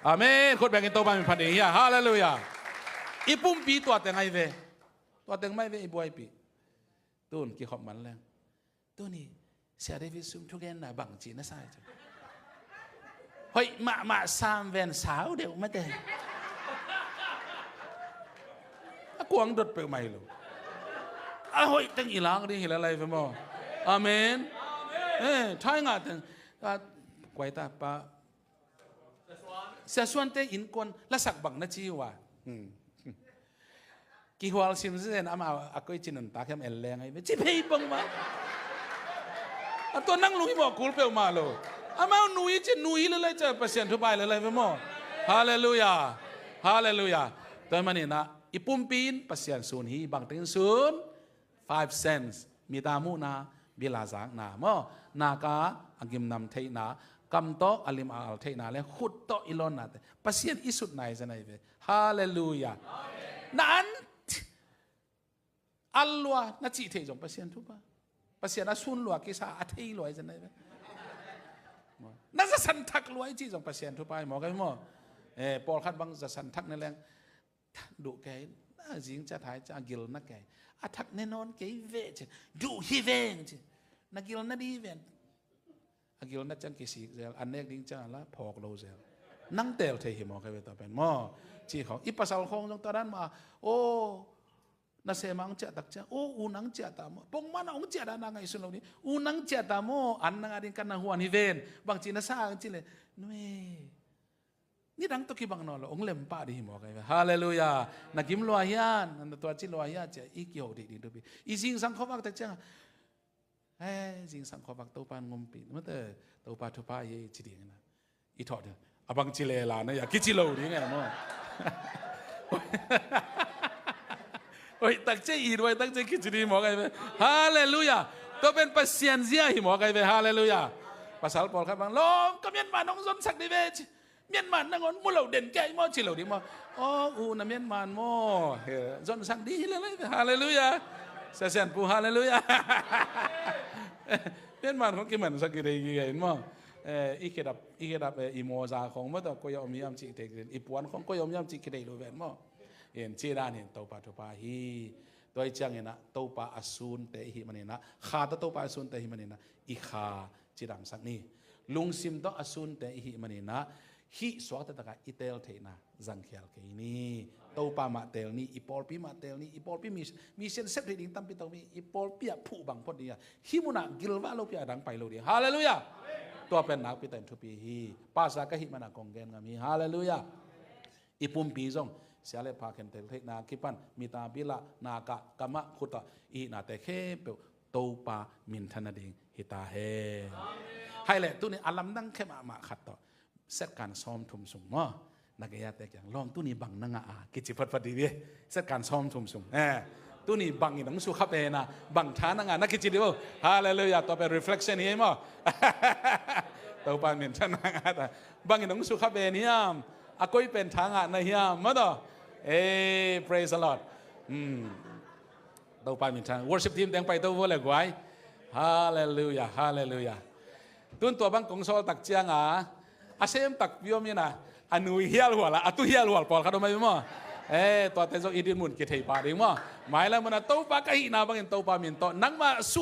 Amen. Khut bengin Topa min phat ding hi a. Halleluiah. I pumpi tua teng ahi ve. Tua teng mai ve i buaipih. Tun kikhop man leng. Tuni Sia David sum thugenna bangci na sa hi ci. Hoih mahmah sam ven sau deuh mate. A kuang dot peuh mai lo. A hoih teng i lak ding hi lalai ve maw. Amen. Eh, thai ngah teng. Kuai ta pa Sia Suante innkuan lasak bang na ci uh a. Kihual sim zen ama a koi ci nuntak hiam en leng ahi ve ci phei bang mah. A tua nang lung hi mawh kul peuhmah lo. Amau nui ci nui lelai cia Pasian thu pai lelai ve maw. Halleluiah. Halleluiah. Tua hi maninah i pumpi in Pasian sun hi, bangteng in sun? Five sense, mita muhna, bila zakna maw, naka a gimnam theihna, kam tawh a lim a al theihna le khut tawh i lawnnate Pasian i sutna hi zen ahi ve. Halleluiah. Na an al lua na cih theih zong Pasian thupha. Pasian a sun lua kisa a thei lua hi zen ahi ve. Na zasan thak lua i cih zong Pasian thupha hi maw, ka hi maw? Eh, pawlkhat bang zasan thak ne leng duh kei, na zing cia thai cia a gil na kei. A thak ne nawn kei ve ci. Duh hi veng ci. Na gil na di ven. A gil na ciang kisik zel, a nek ding ciang a la phawk lo zel. Nang tel thei hi maw, kei ve tua pen maw. Ci khawng i pasal khawng zong tua dan mah. O, na sema ang ciah tak ciang, o, u nang ciah ta maw. Pongman a ong ciah dan a ngaihsun lo ding. U nang ciah ta maw, an nang a ding kan na huan hi ven. Bangci na sa ang ci le. Nui. Nidang tawh kibang nawn lo, ong lem pah dih hi maw kei ve. Halleluiah. Na gim lua hian, na tua ci lua hian cia i kiho dih ding thupi. I zingsang khuavak tak ciang, eh, zingsang khuavak Topa in ngumpi. Mate, Topa thupha hi ci ding na. I thawh ding. A bang ci lela na ia kici lo ding ngai maw. Oi, tak cia i duai tak cia kici dih maw kei ve. Halleluiah. Tua pen Pasian zia hi maw kei ve. Halleluiah. Pasal pawlkhat bang lawm ka mianma nong zonsak dih ve ci. Mianma nangawn mu lo den kei maw ci lo ding maw. Aw, u na mianma maw. Zonsak dih hi lelai ve. Halleluiah. Sia Sian Pu, halleluiah. Mianma khong kimansak kidei kikei maw. Eh, i khedap, i khedap, eh, i mawza khong maw tua koi a om hiam cih thei kidei, i puan khong koi a om hiam cih kidei lo ven maw. In ci dan hin Topa thupha hi. Tua hi cianginah Topa a sunte i hih maninah, kha tawh Topa a sunte i hih maninah i kha cidamsak ni. Lungsim tawh a sunte i hih maninah hih suakta takah i tel theihna zangkhial kei ni. Topa mah tel ni, i pawlpi mah tel ni, i pawlpi mi, mi siansep theih ding tampi tawh mi, i pawlpi ah phuh bang phot ding a, hih munah gilvah lopi a dang pai lo ding. Halleluiah. Tua pen nakpi ta in thupi hi. Pasa ka hih mana kong gen ngam hi. Halleluiah. I pumpi zong sia le pha khentel theihna kipan mita, bila, naka, kama, khuta i hihnate khempeuh Topa minthan nading hi ta hen. Hai le tuni a lamdang khe mahmah khat tawh, setkan sawmthum sung maw, Na gei a te kiang, lawm, tuni bang na ngah a, kici phatphat dih ve. Set kan sawm thum sung. Eh, tuni bangin hong sukha pen a, bang tha na ngah na kici dih vo. Halleluiah. Tua pen reflection hi ei maw. Topa minthan na ngah ta. Bangin hong sukha pen hiam. A koi pen tha ngah na hiam maw taw. Eh, praise the Lord. Hmm. Topa minthan. Worship team teng paito vo le guai. Halleluiah, halleluiah. Tun tua bang kong sawl tak ciang a, a sem takpi om in a, a nui hialhual a, a tu hialhual pawlkhat om ahi maw. Eh, tuate zong i dinmun kithei pah ding maw. Mailam mun a Topa ka hihna bangin Topa min tawh nangmah sun